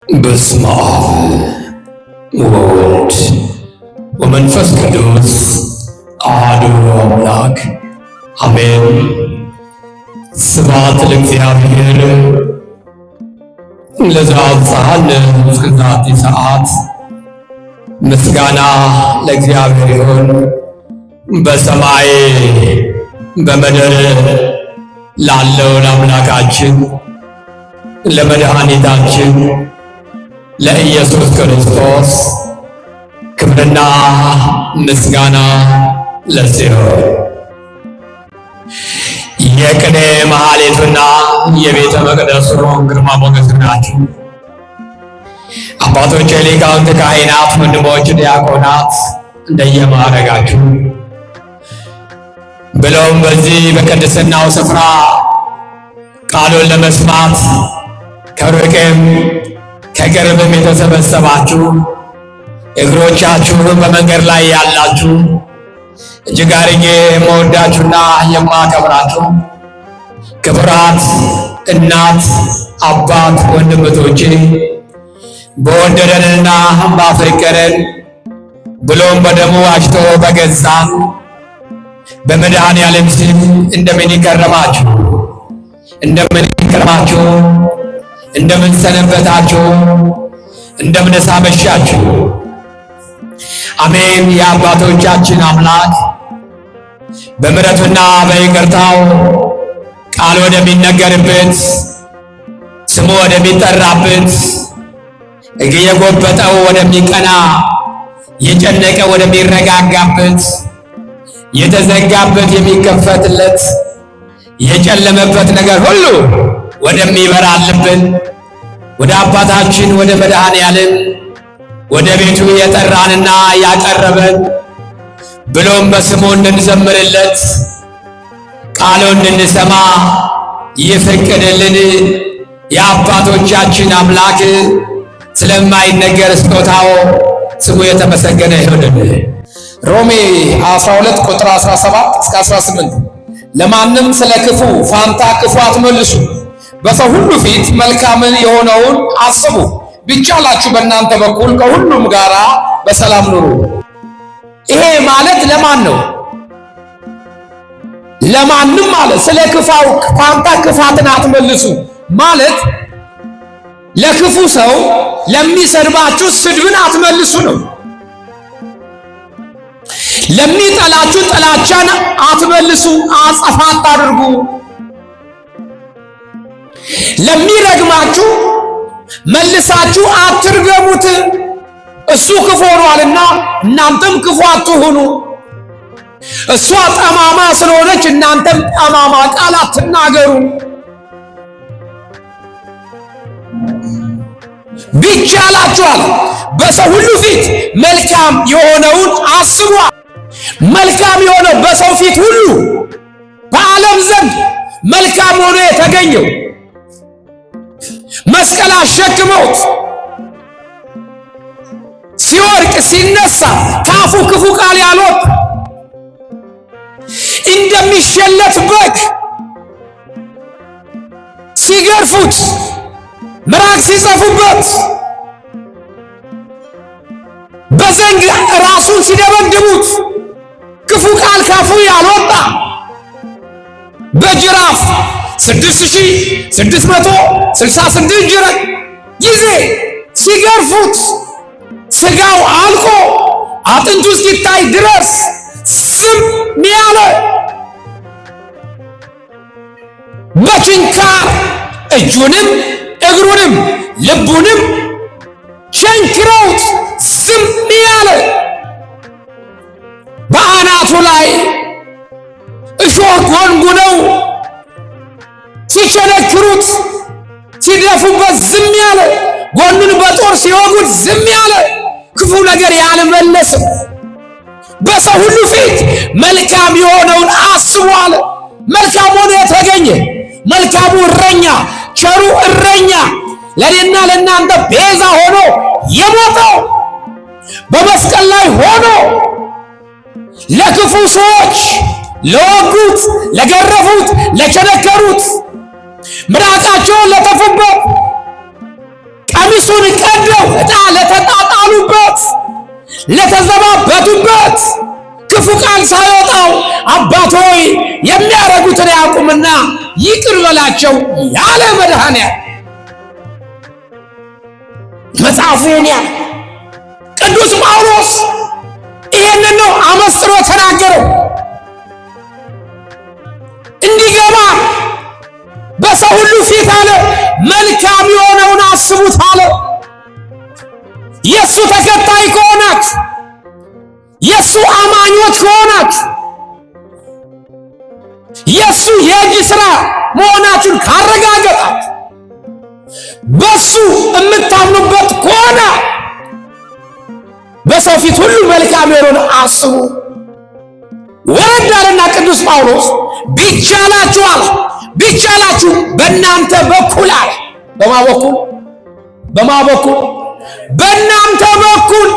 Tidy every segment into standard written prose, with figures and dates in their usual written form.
በስመ አብ ወወልድ ወመንፈስ ቅዱስ አሐዱ አምላክ አሜን። ስብሐት ለእግዚአብሔር ለዘአብጽሐነ እስከ ዛቲ ሰዓት። ምስጋና ለእግዚአብሔር ይሁን በሰማይ በምድር ላለው ለአምላካችን ለመድኃኒታችን ለኢየሱስ ክርስቶስ ክብርና ምስጋና ለእርሱ ይሁን። የቅኔ ማኅሌቱና የቤተ መቅደሱ ግርማ ሞገስ ናችሁ። አባቶች፣ ሊቃውንት፣ ካህናት፣ ወንድሞች፣ ዲያቆናት እንደየማዕረጋችሁ ብለውም በዚህ በቅድስናው ስፍራ ቃሉን ለመስማት ከሩቅም ከቅርብም የተሰበሰባችሁ፣ እግሮቻችሁ በመንገድ ላይ ያላችሁ፣ እጅግ አርጌ የምወዳችሁና የማከብራችሁ ክቡራት እናት፣ አባት፣ ወንድም እህቶቼ፣ በወደደንና ባፈቀረን ብሎም በደሙ ዋጅቶ በገዛን በመድኃኔዓለም ስም እንደምን ይከረማችሁ? እንደምን ይከረማችሁ? እንደምን ሰነበታችሁ? እንደምን አመሻችሁ? አሜን። የአባቶቻችን አምላክ በምሕረቱና በይቅርታው ቃል ወደሚነገርበት፣ ስሙ ወደሚጠራበት፣ የጎበጠው ወደሚቀና፣ የጨነቀ ወደሚረጋጋበት፣ የተዘጋበት የሚከፈትለት፣ የጨለመበት ነገር ሁሉ ወደሚበራልብን ወደ አባታችን ወደ መድኃኔዓለም ወደ ቤቱ የጠራንና ያቀረበን፣ ብሎም በስሙ እንድንዘምርለት፣ ቃሉን እንድንሰማ የፈቀደልን የአባቶቻችን አምላክ ስለማይነገር ስጦታው ስሙ የተመሰገነ ይሁንልን። ሮሜ 12 ቁጥር 17 እስከ 18፣ ለማንም ስለ ክፉ ፋንታ ክፉ አትመልሱ፣ በሰው ሁሉ ፊት መልካምን የሆነውን አስቡ፣ ቢቻላችሁ በእናንተ በኩል ከሁሉም ጋራ በሰላም ኑሩ። ይሄ ማለት ለማን ነው? ለማንም ማለት ስለ ክፋው ፋንታ ክፋትን አትመልሱ ማለት ለክፉ ሰው ለሚሰድባችሁ ስድብን አትመልሱ ነው። ለሚጠላችሁ ጥላቻን አትመልሱ፣ አጸፋ አታድርጉ። ለሚረግማችሁ መልሳችሁ አትርገሙት። እሱ ክፉ ሆኗልና እናንተም ክፉ አትሁኑ። እሷ ጠማማ ስለሆነች እናንተም ጠማማ ቃል አትናገሩ። ቢቻላችኋል በሰው ሁሉ ፊት መልካም የሆነውን አስቡ። መልካም የሆነው በሰው ፊት ሁሉ በዓለም ዘንድ መልካም ሆኖ የተገኘው መስቀል አሸክመውት ሲወድቅ ሲነሳ ካፉ ክፉ ቃል ያልወጣ፣ እንደሚሸለት በግ ሲገርፉት፣ ምራቅ ሲጸፉበት፣ በዘንግ ራሱን ሲደበድቡት ክፉ ቃል ካፉ ያልወጣ፣ በጅራፍ 6666 ጅራት ጊዜ ሲገርፉት ስጋው አልቆ አጥንቱ እስኪታይ ድረስ ዝም ያለ፣ በችንካር እጁንም እግሩንም ልቡንም ቸንክረውት ዝም ያለ፣ በአናቱ ላይ እሾህ ጎንጉነው ሲቸነክሩት፣ ሲደፉበት ዝም ያለ፣ ጎኑን በጦር ሲወጉት ዝም ያለ፣ ክፉ ነገር ያልመለስም፣ በሰው ሁሉ ፊት መልካም የሆነውን አስቡ አለ። መልካም ሆኖ የተገኘ መልካሙ እረኛ፣ ቸሩ እረኛ፣ ለእኔና ለእናንተ ቤዛ ሆኖ የሞተው፣ በመስቀል ላይ ሆኖ ለክፉ ሰዎች፣ ለወጉት፣ ለገረፉት፣ ለቸነከሩት፣ ምራቃቸውን ለተፉበት፣ ቀሚሱን ለተጣጣሉበት፣ ለተዘባበቱበት ክፉ ቃል ሳይወጣው አባት ሆይ የሚያደርጉትን አያውቁምና ይቅር በላቸው ያለ መድኃኔዓለም መጽሐፉ ይሄን ያለ ቅዱስ ጳውሎስ ይሄንን ነው አመስጥሮ ተናገረው። እንዲገባ በሰው ሁሉ ፊት አለ መልካም የሆነውን አስቡት አለ። የእሱ ተከታይ ከሆናችሁ፣ የእሱ አማኞች ከሆናችሁ፣ የእሱ የእጅ ሥራ መሆናችሁን ካረጋገጣችሁ፣ በሱ የምታምኑበት ከሆነ በሰው ፊት ሁሉ መልካም የሆነውን አስቡ። ወረድ አለና ቅዱስ ጳውሎስ ቢቻላችሁ አለ ቢቻላችሁ በእናንተ በኩል አለ። በማ በኩል? በማ በኩል? በእናንተ በኩል።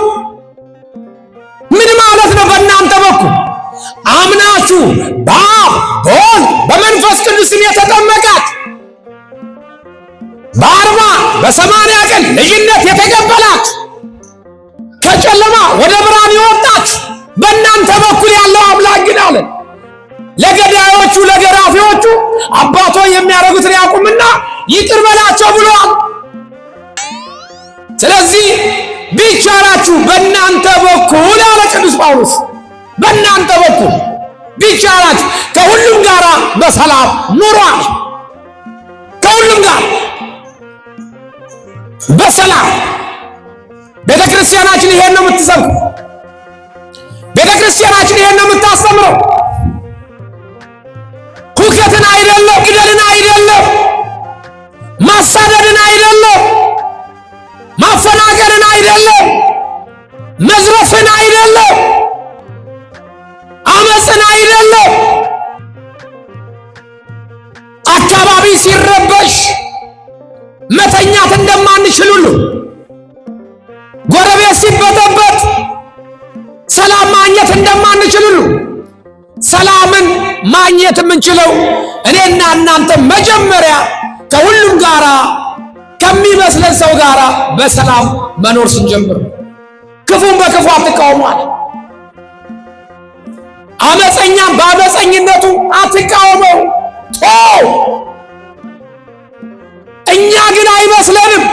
ምን ማለት ነው? በእናንተ በኩል አምናችሁ በአብ በወልድ በመንፈስ ቅዱስም የተጠመቃችሁ፣ በ40 በ80 ቀን ልጅነት የተቀበላችሁ፣ ከጨለማ ወደ ብርሃን የወጣችሁ፣ በእናንተ በኩል ያለው አምላክ ግን አለ ለገዳዮቹ ለገራፊዎቹ አባቶ የሚያደርጉትን ያቁምና ይቅር በላቸው ብሏል። ስለዚህ ቢቻላችሁ በእናንተ በኩል አለ ቅዱስ ጳውሎስ፣ በእናንተ በኩል ቢቻላችሁ ከሁሉም ጋር በሰላም ኑሯል። ከሁሉም ጋር በሰላም። ቤተ ክርስቲያናችን ይሄን ነው የምትሰብከው። ቤተ ክርስቲያናችን ይሄን ነው የምታስተምረው። ሁከትን አይደለም፣ ግደልን አይደለም፣ ማሳደድን አይደለም፣ ማፈናቀልን አይደለም፣ መዝረፍን አይደለም፣ አመፅን አይደለም። አካባቢ ሲረበሽ መተኛት እንደማንችል ሁሉ፣ ጎረቤት ሲበጠበጥ ሰላም ማግኘት እንደማንችል ሁሉ፣ ሰላምን ማግኘት የምንችለው እኔና እናንተ መጀመሪያ ከሁሉም ጋራ ከሚመስለን ሰው ጋራ በሰላም መኖር ስንጀምር። ክፉን በክፉ አትቃወሙ አለ። አመፀኛም በአመፀኝነቱ አትቃወመው። ቶ እኛ ግን አይመስለንም።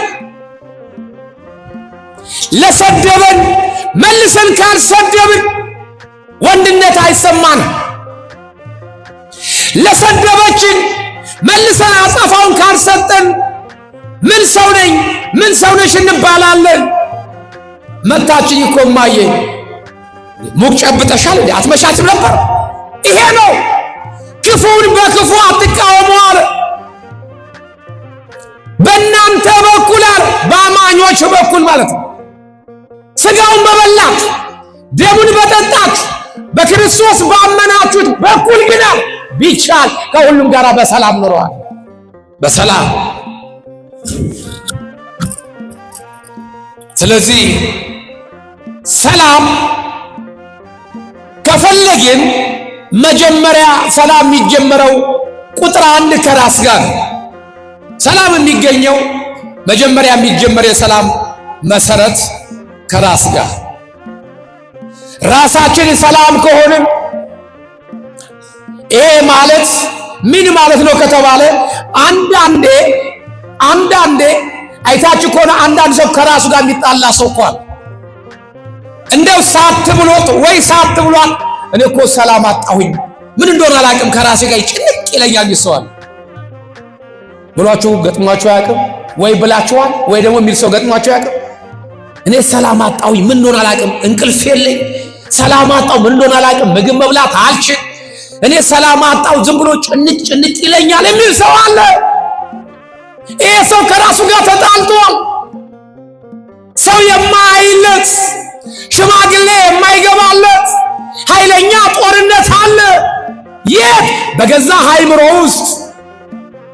ለሰደበን መልሰን ካልሰደብን ወንድነት አይሰማንም። ለሰደበችን መልሰን አጸፋውን ካልሰጠን ምን ሰው ነኝ፣ ምን ሰው ነሽ እንባላለን። መታችኝ እኮ እማዬ፣ ሙቅ ጨብጠሻል እንዴ? አትመሻችም ነበር? ይሄ ነው። ክፉን በክፉ አትቃወሙ አለ። በእናንተ በኩል አለ፣ በአማኞች በኩል ማለት ነው። ስጋውን በበላት ደሙን በጠጣት በክርስቶስ ባመናችሁት በኩል ግን ቢቻል ከሁሉም ጋር በሰላም ኑረዋል። በሰላም። ስለዚህ ሰላም ከፈለግን መጀመሪያ ሰላም የሚጀመረው ቁጥር አንድ ከራስ ጋር ነው። ሰላም የሚገኘው መጀመሪያ የሚጀመር የሰላም መሰረት ከራስ ጋር። ራሳችን ሰላም ከሆንን፣ ይሄ ማለት ምን ማለት ነው ከተባለ፣ አንዳንዴ አንዳንዴ አይታችሁ ከሆነ አንዳንድ ሰው ከራሱ ጋር የሚጣላ ሰው እኮ አለ። እንደው ሳት ብሎት ወይ ሳት ብሏት እኔ እኮ ሰላም አጣሁኝ፣ ምን እንደሆነ አላውቅም፣ ከራሴ ጋር ጭንቅ ይለኛል ይሰዋል ብሏችሁ ገጥሟችሁ አያውቅም? ወይ ብላችኋል? ወይ ደግሞ የሚል ሰው ገጥሟችሁ አያውቅም? እኔ ሰላም አጣሁኝ፣ ምን እንደሆነ አላውቅም፣ እንቅልፍ የለኝ፣ ሰላም አጣሁ፣ ምን እንደሆነ አላውቅም፣ ምግብ መብላት አልችል፣ እኔ ሰላም አጣሁ፣ ዝም ብሎ ጭንቅ ጭንቅ ይለኛል የሚል ሰው አለ። ይሄ ሰው ከራሱ ጋር ተጣልቷል። ሰው የማይለት፣ ሽማግሌ የማይገባለት ኃይለኛ ጦርነት አለ። የት? በገዛ ሃይምሮ ውስጥ፣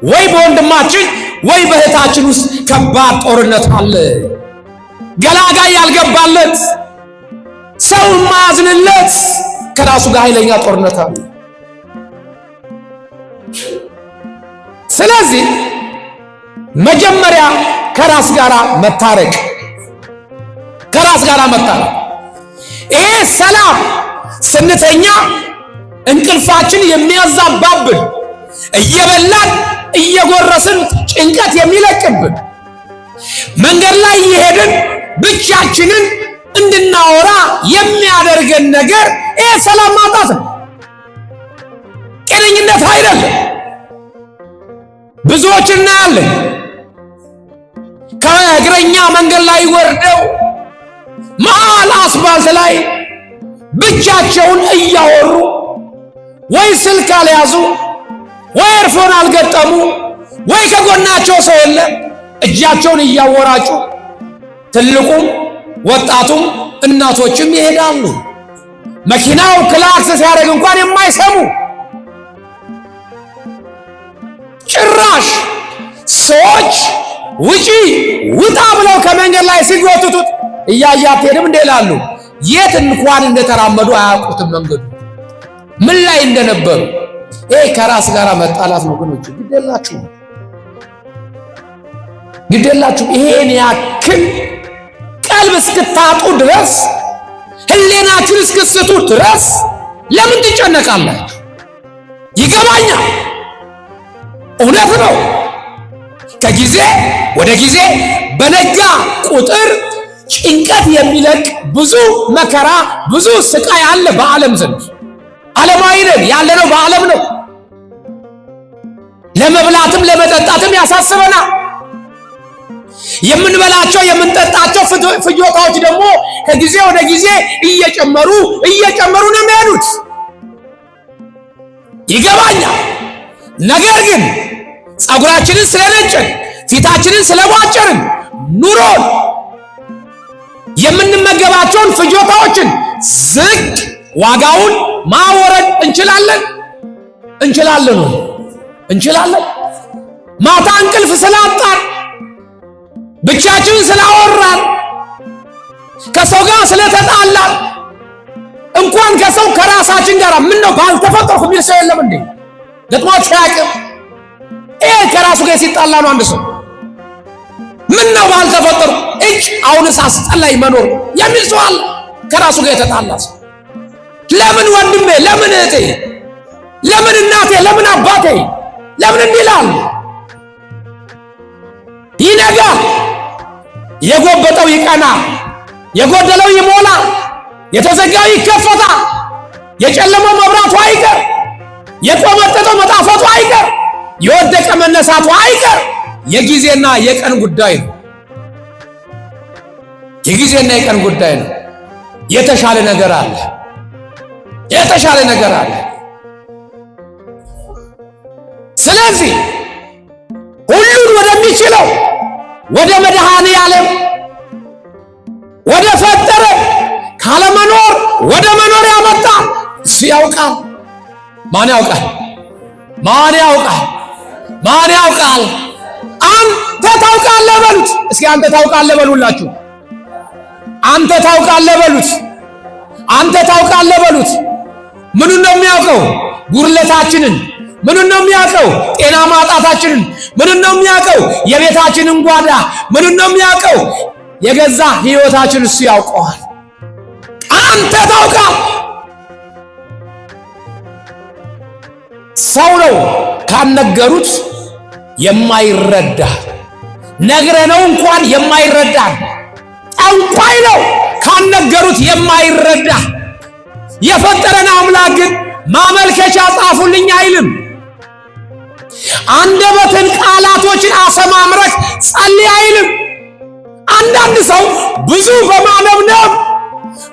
ወይ በወንድማችን ወይ በእህታችን ውስጥ ከባድ ጦርነት አለ። ገላጋይ ያልገባለት፣ ሰው የማያዝንለት ከራሱ ጋር ኃይለኛ ጦርነት አለ። ስለዚህ መጀመሪያ ከራስ ጋር መታረቅ፣ ከራስ ጋር መጣላት። ይሄ ሰላም ስንተኛ እንቅልፋችን የሚያዛባብን፣ እየበላን እየጎረስን ጭንቀት የሚለቅብን፣ መንገድ ላይ እየሄድን ብቻችንን እንድናወራ የሚያደርገን ነገር ይሄ ሰላም ማጣት ነው። ጤነኝነት አይደለም። ብዙዎች እናያለን ከእግረኛ መንገድ ላይ ወርደው መሃል አስፋልት ላይ ብቻቸውን እያወሩ፣ ወይ ስልክ አልያዙ፣ ወይ earphone አልገጠሙ፣ ወይ ከጎናቸው ሰው የለም፣ እጃቸውን እያወራጩ ትልቁም ወጣቱም እናቶችም ይሄዳሉ። መኪናው ክላክስ ሲያደርግ እንኳን የማይሰሙ፣ ጭራሽ ሰዎች ውጪ ውጣ ብለው ከመንገድ ላይ ሲጎትቱት እያየ አትሄድም እንዴ ይላሉ። የት እንኳን እንደተራመዱ አያውቁትም፣ መንገዱ ምን ላይ እንደነበሩ። ይሄ ከራስ ጋር መጣላት ነው ወገኖች። ግድ የላችሁም፣ ግድ የላችሁም። ይሄን ያክል ቀልብ እስክታጡ ድረስ፣ ህሊናችሁን እስክስቱ ድረስ ለምን ትጨነቃላችሁ? ይገባኛል፣ እውነት ነው። ከጊዜ ወደ ጊዜ በነጋ ቁጥር ጭንቀት የሚለቅ ብዙ መከራ፣ ብዙ ስቃይ አለ በዓለም ዘንድ። ዓለማዊ ነን፣ ያለነው በዓለም ነው። ለመብላትም ለመጠጣትም ያሳስበናል። የምንበላቸው የምንጠጣቸው ፍጆታዎች ደግሞ ከጊዜ ወደ ጊዜ እየጨመሩ እየጨመሩ ነው የሚሄዱት። ይገባኛል። ነገር ግን ፀጉራችንን ስለነጨን፣ ፊታችንን ስለቧጨርን፣ ኑሮን የምንመገባቸውን ፍጆታዎችን ዝቅ ዋጋውን ማወረድ እንችላለን፣ እንችላለን ወይ? እንችላለን። ማታ እንቅልፍ ስላጣን፣ ብቻችንን ስላወራን፣ ከሰው ጋር ስለተጣላን፣ እንኳን ከሰው ከራሳችን ጋር ምን ነው ባልተፈጠርኩ የሚል ሰው የለም እንዴ? ገጥሟችሁ አያውቅም? ይሄ ከራሱ ጋር ሲጣላ ነው አንድ ሰው። ምን ነው ባልተፈጠርኩ፣ እጭ አሁንስ አስጠላኝ መኖር የሚል ሰው አለ። ከራሱ ጋር የተጣላ ሰው። ለምን ወንድሜ፣ ለምን እህቴ፣ ለምን እናቴ፣ ለምን አባቴ፣ ለምን እንዲህ ይላል? ይነጋል። የጎበጠው ይቀና፣ የጎደለው ይሞላ፣ የተዘጋው ይከፈታል፣ የጨለመው መብራቱ አይቀር፣ የቆመጠጠው መጣፈጡ አይቀር፣ የወደቀ መነሳቱ አይቀር። የጊዜና የቀን ጉዳይ ነው። የጊዜና የቀን ጉዳይ ነው። የተሻለ ነገር አለ። የተሻለ ነገር አለ። ስለዚህ ሁሉን ወደሚችለው ወደ መድኃኔ ዓለም፣ ወደ ፈጠረ፣ ካለመኖር ወደ መኖር ያመጣ እሱ ያውቃል። ማን ያውቃል? ማን ያውቃል? ማን ያውቃል? አንተ ታውቃለህ በሉት። እስኪ አንተ ታውቃለህ በሉላችሁ። አንተ ታውቃለህ በሉት። አንተ ታውቃለህ በሉት። ምኑን ነው የሚያውቀው? ጉድለታችንን። ምኑን ነው የሚያውቀው? ጤና ማጣታችንን። ምኑን ነው የሚያውቀው? የቤታችንን ጓዳ። ምኑን ነው የሚያውቀው? የገዛ ሕይወታችን እሱ ያውቀዋል። አንተ ታውቃለህ። ሰው ነው ካልነገሩት የማይረዳ፣ ነግረነው እንኳን የማይረዳ፣ ጠንቋይ ነው ካልነገሩት የማይረዳ። የፈጠረን አምላክ ግን ማመልከቻ ጻፉልኝ አይልም። አንደበትን ቃላቶችን አሰማምረክ ጸልይ አይልም። አንዳንድ ሰው ብዙ በማነብነብ፣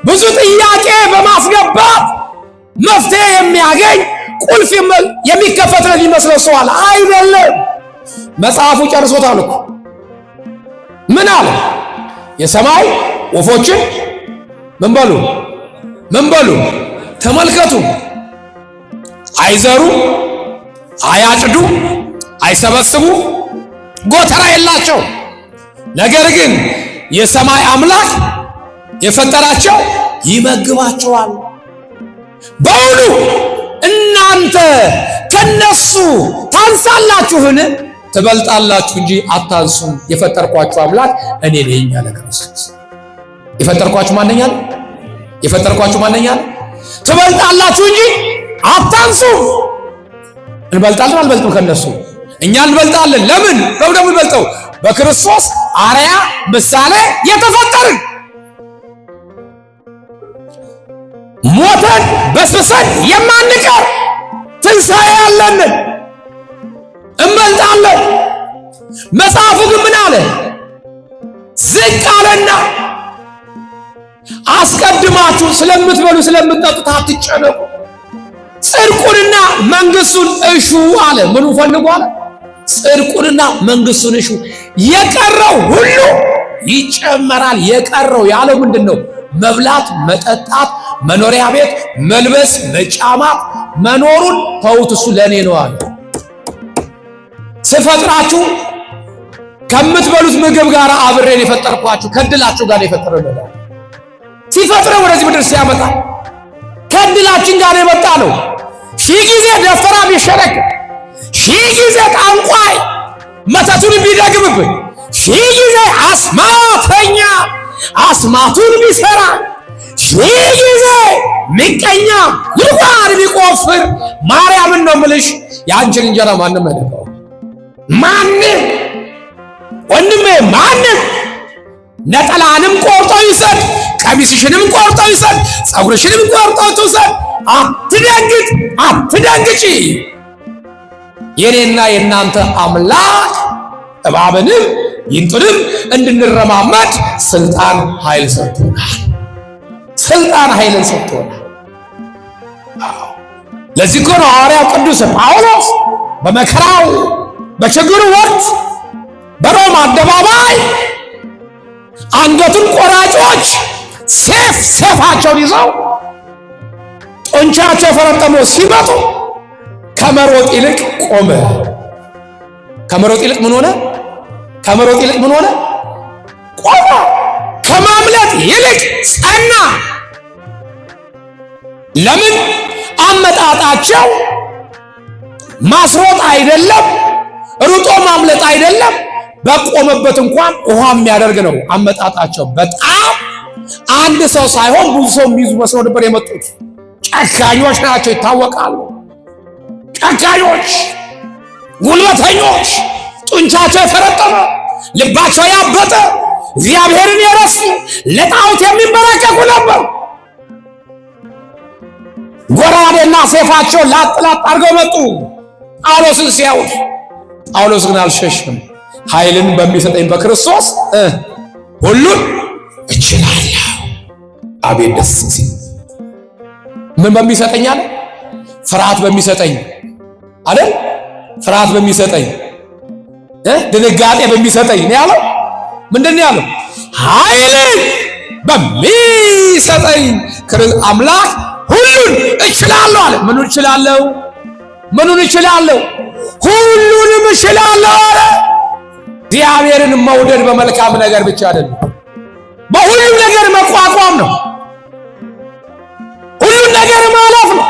ብዙ ጥያቄ በማስገባት መፍትሄ የሚያገኝ፣ ቁልፍ የሚከፈትለት የሚመስለው ሰው አለ። አይደለም። መጽሐፉ ጨርሶታል እኮ። ምን አለ? የሰማይ ወፎችን ምን በሉ፣ ምን በሉ፣ ተመልከቱ። አይዘሩ፣ አያጭዱ፣ አይሰበስቡ፣ ጎተራ የላቸው። ነገር ግን የሰማይ አምላክ የፈጠራቸው ይመግባቸዋል። በውኑ እናንተ ከነሱ ታንሳላችሁን? ትበልጣላችሁ እንጂ አታንሱም። የፈጠርኳችሁ አምላክ እኔ ነኝ አለ ክርስቶስ። የፈጠርኳችሁ ማነኝ አለ? የፈጠርኳችሁ ማነኝ አለ? ትበልጣላችሁ እንጂ አታንሱ። እንበልጣለን አልበልጥም? ከነሱ እኛ እንበልጣለን። ለምን? በምን ደግሞ እንበልጠው? በክርስቶስ አርአያ ምሳሌ የተፈጠርን፣ ሞተን በስብሰን የማንቀር፣ ትንሣኤ ያለንን እንበልጣለን። መጽሐፉ ግን ምን አለ? ዝቅ አለና አስቀድማችሁ ስለምትበሉ ስለምትጠጡት አትጨነቁ፣ ጽድቁንና መንግስቱን እሹ አለ። ምኑ ፈልጉ አለ? ጽድቁንና መንግስቱን እሹ፣ የቀረው ሁሉ ይጨመራል። የቀረው ያለው ምንድን ነው? መብላት፣ መጠጣት፣ መኖሪያ ቤት፣ መልበስ፣ መጫማት፣ መኖሩን ተውት፣ እሱ ለእኔ ነው አለ። ስፈጥራችሁ ከምትበሉት ምግብ ጋር አብሬን የፈጠርኳችሁ፣ ከድላችሁ ጋር የፈጠረው ሲፈጥረው ወደዚህ ምድር ሲያመጣ ከድላችን ጋር የመጣ ነው። ሺህ ጊዜ ደፍተራ ቢሸረክ፣ ሺህ ጊዜ ጠንቋይ መተቱን ቢደግምብን፣ ሺህ ጊዜ አስማተኛ አስማቱን ቢሰራ፣ ሺህ ጊዜ ምቀኛ ጉድጓድ ቢቆፍር፣ ማርያምን ነው ምልሽ የአንቺን እንጀራ ማንም አይነካው። ማንም ወንድሜ፣ ማንም ነጠላንም ቆርጦ ይውሰድ፣ ቀሚስሽንም ቆርጦ ይውሰድ፣ ፀጉርሽንም ቆርጦ ትውሰድ። አትደንግጥ፣ አትደንግጪ። የኔና የእናንተ አምላክ እባብንም ጊንጡንም እንድንረማመድ ስልጣን ኃይል ሰጥቶናል። ስልጣን ኃይልን ሰጥቶናል። ለዚህ እኮ ነው ሐዋርያው ቅዱስ ጳውሎስ በመከራው በችግሩ ወቅት በሮም አደባባይ አንገቱን ቆራጮች ሴፍ ሴፋቸውን ይዘው ጡንቻቸው ፈረጠሞ ሲመጡ ከመሮጥ ይልቅ ቆመ። ከመሮጥ ይልቅ ምን ሆነ? ከመሮጥ ይልቅ ምን ሆነ? ቆመ። ከማምለጥ ይልቅ ጸና። ለምን? አመጣጣቸው ማስሮጥ አይደለም፣ ሩጦ ማምለጥ አይደለም። በቆመበት እንኳን ውሃ የሚያደርግ ነው አመጣጣቸው። በጣም አንድ ሰው ሳይሆን ብዙ ሰው የሚይዙ መስለው ነበር የመጡት። ጨካኞች ናቸው፣ ይታወቃሉ። ጨካኞች፣ ጉልበተኞች፣ ጡንቻቸው የፈረጠመ፣ ልባቸው ያበጠ፣ እግዚአብሔርን የረሱ፣ ለጣዖት የሚንበረከኩ ነበር። ጎራዴና ሴፋቸው ላጥ ላጥ አድርገው መጡ ጳውሎስን ሲያዩት። ጳውሎስ ግን አልሸሽም። ኃይልን በሚሰጠኝ በክርስቶስ ሁሉን እችላለሁ። አቤት ደስ ሲል! ምን በሚሰጠኝ አለ? ፍርሃት በሚሰጠኝ አይደል? ፍርሃት በሚሰጠኝ፣ ድንጋጤ በሚሰጠኝ ነው ያለው። ምንድን ነው ያለው? ኃይልን በሚሰጠኝ አምላክ ሁሉን እችላለሁ አለ። ምኑን እችላለሁ? ምኑን እችላለሁ? ሁሉንም እችላለሁ አለ። እግዚአብሔርን መውደድ በመልካም ነገር ብቻ አይደለም፣ በሁሉም ነገር መቋቋም ነው። ሁሉን ነገር ማለፍ ነው።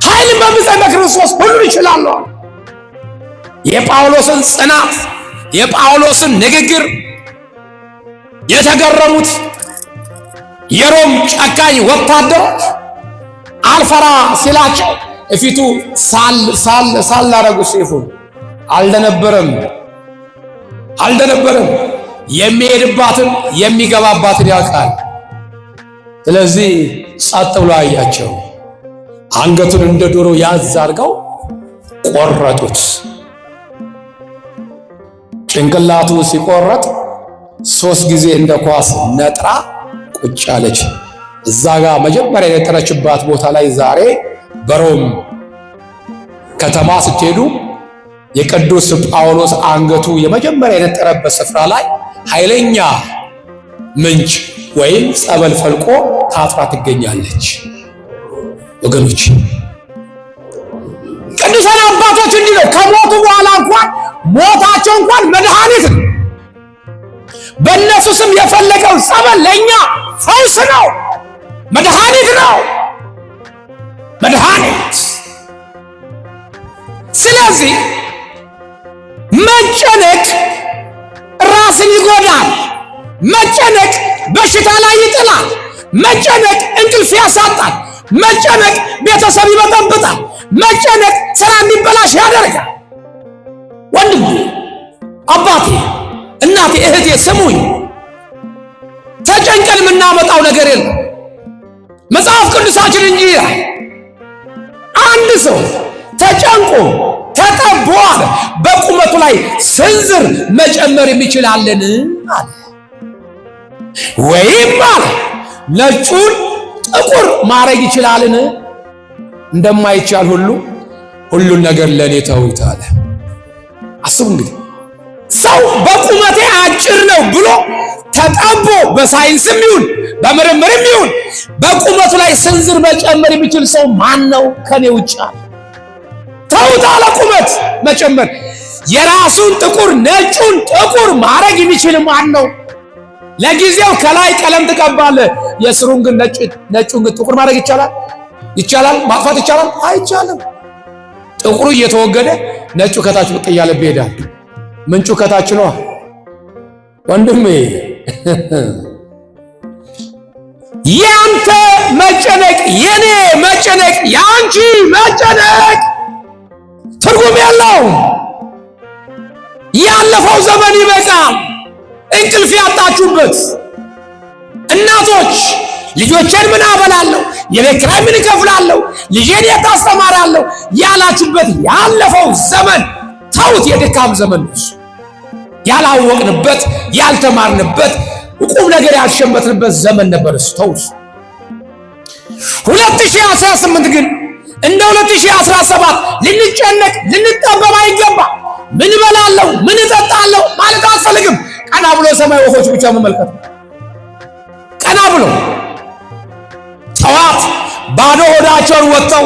ኃይልን በሚሰጠኝ በክርስቶስ ሁሉን እችላለሁ። የጳውሎስን ጽናት፣ የጳውሎስን ንግግር የተገረሙት የሮም ጨካኝ ወታደሮች አልፈራ ሲላቸው እፊቱ ሳል ሳል ሳል አደረጉ ሰይፉን። አልደነበረም፣ አልደነበረም። የሚሄድባትን የሚገባባትን ያውቃል። ስለዚህ ጸጥ ብሎ አያቸው። አንገቱን እንደ ዶሮ ያዝ አድርገው ቆረጡት። ጭንቅላቱ ሲቆረጥ 3 ጊዜ እንደ ኳስ ነጥራ ቁጭ አለች። እዛ ጋር መጀመሪያ የነጠረችባት ቦታ ላይ ዛሬ በሮም ከተማ ስትሄዱ የቅዱስ ጳውሎስ አንገቱ የመጀመሪያ የነጠረበት ስፍራ ላይ ኃይለኛ ምንጭ ወይም ጸበል ፈልቆ ታጥራ ትገኛለች። ወገኖች፣ ቅዱሳን አባቶች እንዲህ ነው። ከሞቱ በኋላ እንኳን ሞታቸው እንኳን መድኃኒት ነው። በእነሱ ስም የፈለቀው ጸበል ለእኛ ፈውስ ነው፣ መድኃኒት ነው፣ መድኃኒት። ስለዚህ መጨነቅ ራስን ይጎዳል። መጨነቅ በሽታ ላይ ይጥላል። መጨነቅ እንቅልፍ ያሳጣል። መጨነቅ ቤተሰብ ይበጠብጣል። መጨነቅ ስራ እንዲበላሽ ያደርጋል። ወንድሜ፣ አባቴ፣ እናቴ፣ እህቴ ስሙኝ። ተጨንቀን የምናመጣው ነገር የለም። መጽሐፍ ቅዱሳችን እንጂ ይላል አንድ ሰው ተጨንቆ ተጠቦ አለ በቁመቱ ላይ ስንዝር መጨመር የሚችላለን አለ። ወይም አለ ነጩን ጥቁር ማድረግ ይችላልን? እንደማይቻል ሁሉ ሁሉን ነገር ለእኔ ተውት አለ። አስቡ እንግዲህ ሰው በቁመቴ አጭር ነው ብሎ ተጠቦ በሳይንስም ይሁን በምርምርም ይሁን በቁመቱ ላይ ስንዝር መጨመር የሚችል ሰው ማን ነው ከኔ ውጭ አለ። ተውት አለ ቁመት መጨመር። የራሱን ጥቁር ነጩን ጥቁር ማድረግ የሚችል ማን ነው? ለጊዜው ከላይ ቀለም ትቀባለህ፣ የስሩን ግን ነጩን ግን ጥቁር ማድረግ ይቻላል? ይቻላል? ማጥፋት ይቻላል? አይቻልም። ጥቁሩ እየተወገደ ነጩ ከታች ብቅ እያለ ይሄዳል። ምንጩ ከታች ነው ወንድሜ። ያንተ መጨነቅ የኔ መጨነቅ የአንቺ መጨነቅ ትርጉም የለውም። ያለፈው ዘመን ይበቃል። እንቅልፍ ያጣችሁበት እናቶች ልጆቼን ምን አበላለሁ፣ የቤት ኪራይ ምን እከፍላለሁ፣ ልጄን የት አስተማራለሁ ያላችሁበት ያለፈው ዘመን ተውት። የድካም ዘመን ነው። ያላወቅንበት፣ ያልተማርንበት፣ ቁም ነገር ያልሸመትንበት ዘመን ነበር እሱ። ተውት። 2018 ግን እንደ 2017 ልንጨነቅ ልንጠበብ አይገባ። ምን እበላለሁ ምን እጠጣለሁ ማለት አያስፈልግም። ቀና ብሎ ሰማይ ወፎች ብቻ መመልከት ነው። ቀና ብሎ ጠዋት ባዶ ሆዳቸውን ወጥተው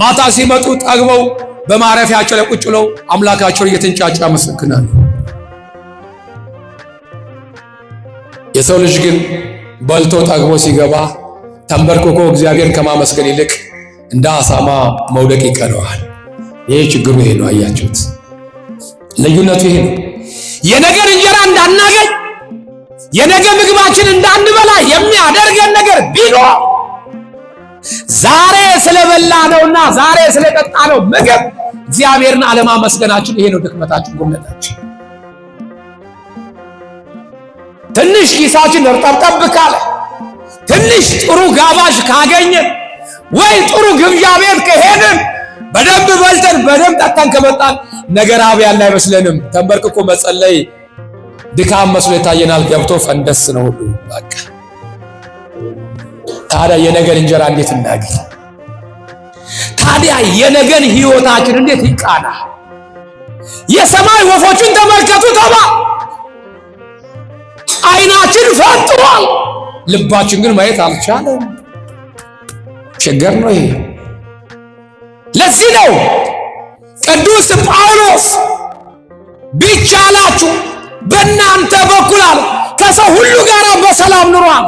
ማታ ሲመጡ ጠግበው በማረፊያቸው ላይ ቁጭ ብለው አምላካቸውን እየተንጫጫ ያመሰግናሉ። የሰው ልጅ ግን በልቶ ጠግቦ ሲገባ ተንበርክኮ እግዚአብሔርን ከማመስገን ይልቅ እንደ አሳማ መውደቅ ይቀለዋል። ይሄ ችግሩ ይሄ ነው። አያችሁት? ልዩነቱ ይሄ ነው። የነገር እንጀራ እንዳናገኝ የነገ ምግባችን እንዳንበላ የሚያደርገን ነገር ቢኖር ዛሬ ስለበላ ነውና ዛሬ ስለጠጣ ነው ምግብ እግዚአብሔርን አለማመስገናችን ይሄ ነው ድክመታችን፣ ጉድለታችን። ትንሽ ኪሳችን እርጠብጠብ ካለ፣ ትንሽ ጥሩ ጋባዥ ካገኘን ወይ ጥሩ ግብዣ ቤት ከሄድን በደንብ በልተን በደንብ ጠጥተን ከመጣን ነገር አብ ያለ አይመስለንም። ተንበርክኮ መጸለይ ድካም መስሎ ይታየናል። ገብቶ ፈንደስ ነው ሁሉ በቃ። ታዲያ የነገር እንጀራ እንዴት እናገኝ? ታዲያ የነገን ህይወታችን እንዴት ይቃና? የሰማይ ወፎችን ተመልከቱ ተባ አይናችን ፈጥሯል፣ ልባችን ግን ማየት አልቻለም። ችግር ነው ይሄ። ለዚህ ነው ቅዱስ ጳውሎስ ቢቻላችሁ በእናንተ በኩል አለ ከሰው ሁሉ ጋር በሰላም ኑሩ አለ።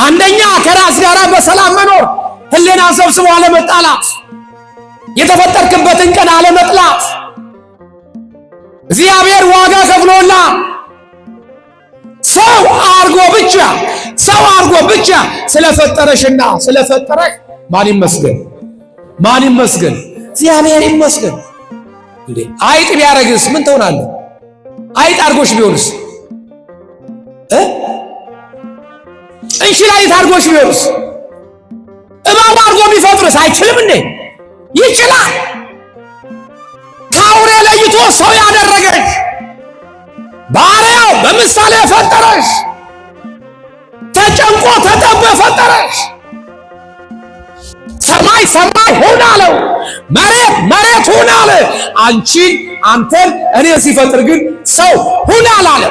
አንደኛ ከራስ ጋር በሰላም መኖር፣ ህሊናን ሰብስቦ አለመጣላት፣ የተፈጠርክበትን ቀን አለመጥላት። እግዚአብሔር ዋጋ ከፍሎላ ሰው አርጎ ብቻ ሰው አርጎ ብቻ ስለፈጠረሽና ስለፈጠረህ ማን ይመስገን? ማን ይመስገን? እግዚአብሔር ይመስገን። እንዴ አይጥ ቢያረግስ ምን ትሆናለህ? አይጥ አርጎሽ ቢሆንስ እ እንሽላሊት አርጎሽ ቢሆንስ? እባብ አርጎ ቢፈጥርስ አይችልም እንዴ? ይችላል። ከአውሬ ለይቶ ሰው ያደረገሽ ባሪያው በምሳሌ የፈጠረሽ ተጨንቆ ተጠቦ የፈጠረሽ ሰማይ ሰማይ ሁን አለው፣ መሬት መሬት ሁን አለ። አንቺን አንተን እኔን ሲፈጥር ግን ሰው ሁን አላለ።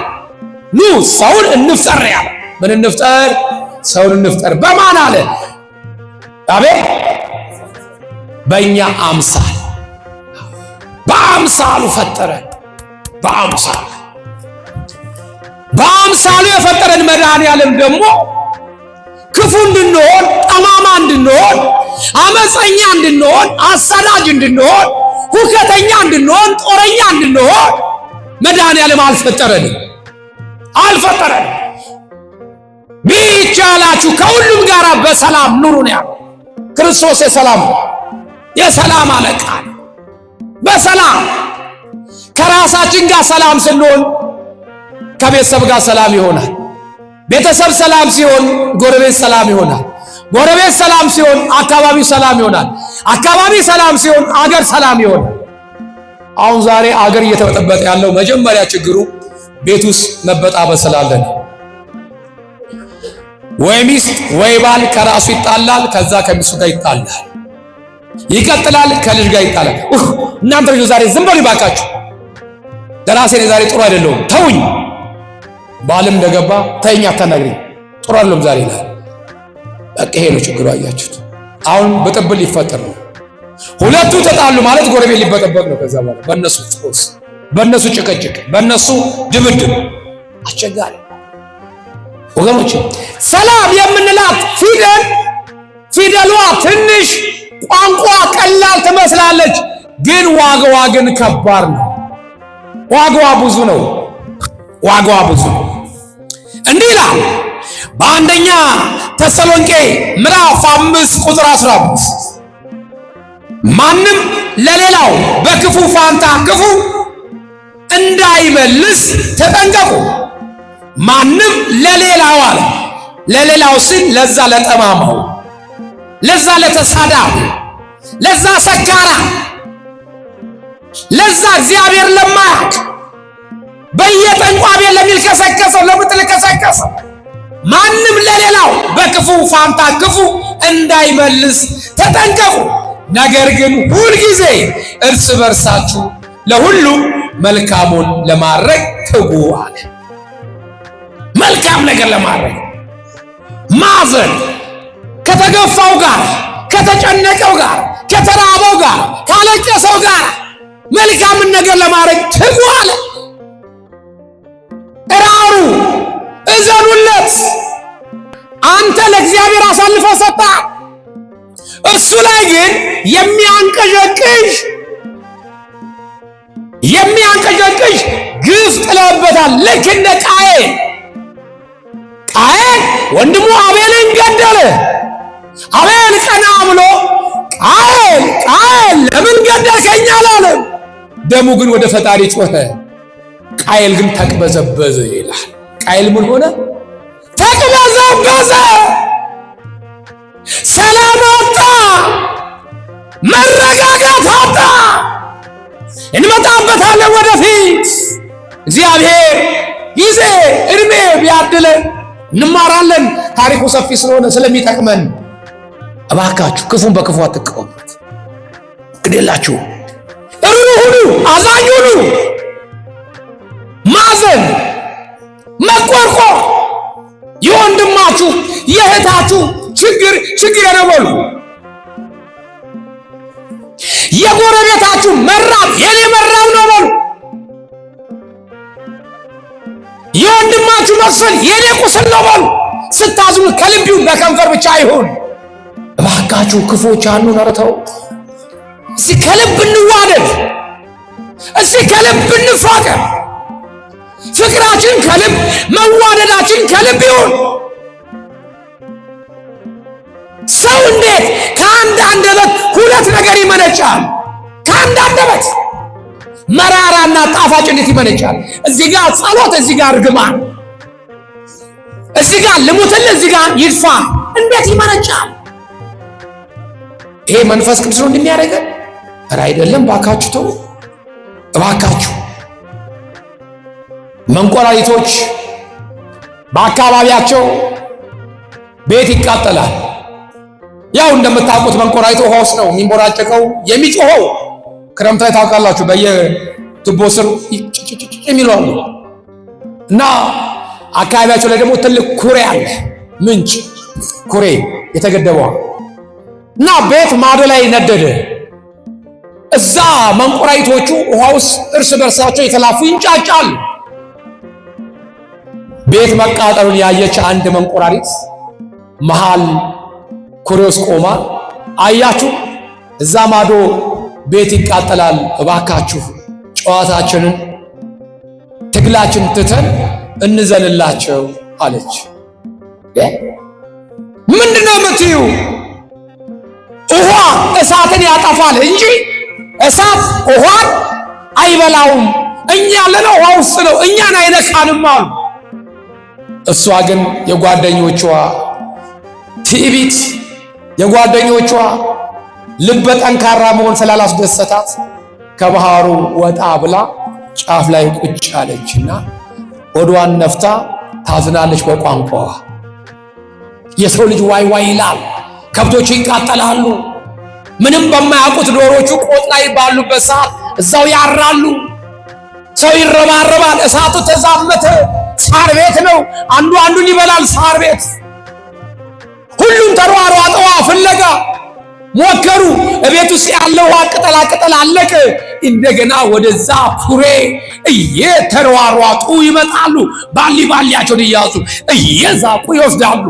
ኑ ሰውን እንፍጠር ያለ። ምን እንፍጠር? ሰውን እንፍጠር። በማን አለ? አቤት በእኛ አምሳል፣ በአምሳሉ ፈጠረን። በአምሳሉ በአምሳሉ የፈጠረን መድኃኔዓለም ደግሞ ክፉ እንድንሆን፣ ጠማማ እንድንሆን፣ አመፀኛ እንድንሆን፣ አሳዳጅ እንድንሆን፣ ሁከተኛ እንድንሆን፣ ጦረኛ እንድንሆን መድኃኔዓለም አልፈጠረንም አልፈጠረንም። ቢቻላችሁ ከሁሉም ጋር በሰላም ኑሩ ነው ያለው። ክርስቶስ የሰላም የሰላም አለቃ ነው። በሰላም ከራሳችን ጋር ሰላም ስንሆን ከቤተሰብ ጋር ሰላም ይሆናል። ቤተሰብ ሰላም ሲሆን ጎረቤት ሰላም ይሆናል። ጎረቤት ሰላም ሲሆን አካባቢው ሰላም ይሆናል። አካባቢ ሰላም ሲሆን አገር ሰላም ይሆናል። አሁን ዛሬ አገር እየተበጠበጠ ያለው መጀመሪያ ችግሩ ቤት ውስጥ መበጣበጥ ስላለ ነው። ወይ ሚስት ወይ ባል ከራሱ ይጣላል፣ ከዛ ከሚስቱ ጋር ይጣላል፣ ይቀጥላል፣ ከልጅ ጋር ይጣላል። እናንተ ልጆች ዛሬ ዝም በሉ ይባካችሁ፣ ለራሴ እኔ ዛሬ ጥሩ አይደለሁም ተውኝ። ባልም እንደገባ ተይኝ፣ አታናግሪኝ፣ ጥሩ አይደለሁም ዛሬ ይላል። በቃ ይሄ ነው ችግሩ። አያችሁት? አሁን ብጥብል ሊፈጠር ነው። ሁለቱ ተጣሉ ማለት ጎረቤት ሊበጠበጥ ነው። ከዛ በኋላ በእነሱ ጦስ፣ በእነሱ ጭቅጭቅ፣ በእነሱ ድብድብ አስቸጋሪ ወገኖች። ሰላም የምንላት ፊደል ፊደሏ ትንሽ ቋንቋ ቀላል ትመስላለች፣ ግን ዋጋዋ ግን ከባድ ነው። ዋጋዋ ብዙ ነው። ዋጋዋ ብዙ ነው። እንዲህ ይላል በአንደኛ ተሰሎንቄ ምዕራፍ 5 ቁጥር 15 ማንም ለሌላው በክፉ ፋንታ ክፉ እንዳይመልስ ተጠንቀቁ። ማንም ለሌላው አለ። ለሌላው ሲል ለዛ ለጠማማው፣ ለዛ ለተሳዳቢ፣ ለዛ ሰካራ፣ ለዛ እግዚአብሔር ለማያውቅ በየጠንቋ ቤት ለሚልከሰከሰው ለምትልከሰከሰው ማንም ለሌላው በክፉ ፋንታ ክፉ እንዳይመልስ ተጠንቀቁ። ነገር ግን ሁልጊዜ እርስ በርሳችሁ ለሁሉ መልካሙን ለማድረግ ትጉ አለ። መልካም ነገር ለማድረግ ማዘን፣ ከተገፋው ጋር፣ ከተጨነቀው ጋር፣ ከተራበው ጋር፣ ካለቀሰው ጋር መልካምን ነገር ለማድረግ ትጉ አለ። እራሩ፣ እዘኑለት። አንተ ለእግዚአብሔር አሳልፈ ሰጥተሃል። እሱ ላይ ግን የሚያንቀዠቅዥ የሚያንቀዠቅዥ ግፍ ጥለበታል። ልክ እንደ ቃየል። ቃየል ወንድሙ አቤልን ገደለ። አቤል ቀና ብሎ ቃየል ቃየል ለምን ገደልከኝ አላለም። ደሙ ግን ወደ ፈጣሪ ጮኸ። ቃየል ግን ተቅበዘበዘ ይላል። ቃየል ምን ሆነ? ተቅበዘበዘ። ሰላም አጣ፣ መረጋጋት አጣ። እንመጣበታለን ወደፊት። እግዚአብሔር ጊዜ እድሜ ቢያድለን እንማራለን። ታሪኩ ሰፊ ስለሆነ ስለሚጠቅመን፣ እባካችሁ ክፉን በክፉ አትቃወሙት። ግዴላችሁ ርኅሩህ ሁኑ፣ አዛኝ ሁኑ። ማዘን፣ መቆርቆር የወንድማችሁ የእህታችሁ ችግር ችግር ነው በሉ። የጎረቤታችሁ መራብ የኔ መራብ ነው በሉ። የወንድማችሁ መቁሰል የኔ ቁስል ነው በሉ። ስታዝኑ ከልቢው በከንፈር ብቻ አይሁን። እባካችሁ ክፉዎች አኑን ኧረ ተው። እስቲ ከልብ እንዋደድ። እስቲ ከልብ እንፋቀር። ፍቅራችን ከልብ መዋደዳችን ከልብ ይሁን። ሰው እንዴት ከአንድ አንደበት ሁለት ነገር ይመነጫል? ከአንድ አንደበት መራራና ጣፋጭ እንዴት ይመነጫል? እዚህ ጋር ጸሎት፣ እዚህ ጋር እርግማን፣ እዚህ ጋር ልሙትል፣ እዚህ ጋር ይድፋ፣ እንዴት ይመነጫል? ይሄ መንፈስ ቅዱስ ነው እንደሚያደርገን? ኧረ አይደለም። እባካችሁ ተው፣ እባካችሁ። መንቆራሪቶች በአካባቢያቸው ቤት ይቃጠላል። ያው እንደምታውቁት መንቆራሪቶ ውሃ ውስጥ ነው የሚንቦራጨቀው የሚጮኸው። ክረምት ላይ ታውቃላችሁ፣ በየቱቦ ስር የሚሉ አሉ። እና አካባቢያቸው ላይ ደግሞ ትልቅ ኩሬ አለ፣ ምንጭ ኩሬ የተገደበዋ እና ቤት ማዶ ላይ ነደደ። እዛ መንቆራሪቶቹ ውሃ ውስጥ እርስ በርሳቸው የተላፉ ይንጫጫሉ። ቤት መቃጠሉን ያየች አንድ መንቆራሪት መሃል ኩሬ ውስጥ ቆማ አያችሁ፣ እዛ ማዶ ቤት ይቃጠላል፣ እባካችሁ ጨዋታችንን ትግላችን ትተን እንዘንላቸው አለች። ምንድነው የምትዩ? ውሃ እሳትን ያጠፋል እንጂ እሳት ውሃን አይበላውም። እኛ ያለነው ውሃ ውስጥ ነው፣ እኛን አይነካንም አሉ። እሷ ግን የጓደኞቿ ትዕቢት፣ የጓደኞቿ ልበ ጠንካራ መሆን ስላላስደሰታት ከባህሩ ወጣ ብላ ጫፍ ላይ ቁጭ አለችና ሆዷን ነፍታ ታዝናለች በቋንቋዋ። የሰው ልጅ ዋይ ዋይ ይላል፣ ከብቶቹ ይቃጠላሉ። ምንም በማያውቁት ዶሮቹ ቆጥ ላይ ባሉበት ሰዓት እዛው ያራሉ። ሰው ይረባረባል። እሳቱ ተዛመተ። ሳር ቤት ነው። አንዱ አንዱን ይበላል። ሳር ቤት ሁሉም ተሯሯጠዋ ፍለጋ ሞከሩ። እቤት ውስጥ ያለው ውሃ ቅጠላ ቅጠል አለቀ። እንደገና ወደዛ ኩሬ እየተሯሯጡ ይመጣሉ። ባሊ ባሊያቸውን እያዙ እየዛቁ ይወስዳሉ፣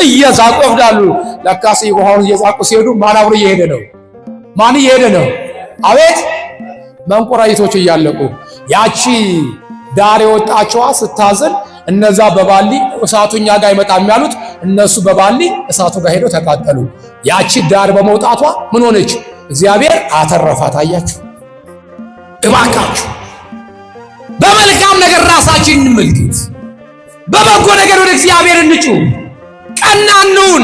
እየዛቁ ይወስዳሉ። ለካስ ውሃውን እየዛቁ ሲሄዱ ማን አብሮ እየሄደ ነው? ማን እየሄደ ነው? አቤት መንቆራሪቶች እያለቁ። ያቺ ዳር የወጣችዋ ስታዝን እነዛ በባሊ እሳቱ እኛ ጋር አይመጣም ያሉት እነሱ በባሊ እሳቱ ጋር ሄደው ተቃጠሉ። ያቺ ዳር በመውጣቷ ምን ሆነች? እግዚአብሔር አተረፋት። አያችሁ፣ እባካችሁ በመልካም ነገር ራሳችን እንመልከት፣ በበጎ ነገር ወደ እግዚአብሔር እንጩህ፣ ቀና እንሁን።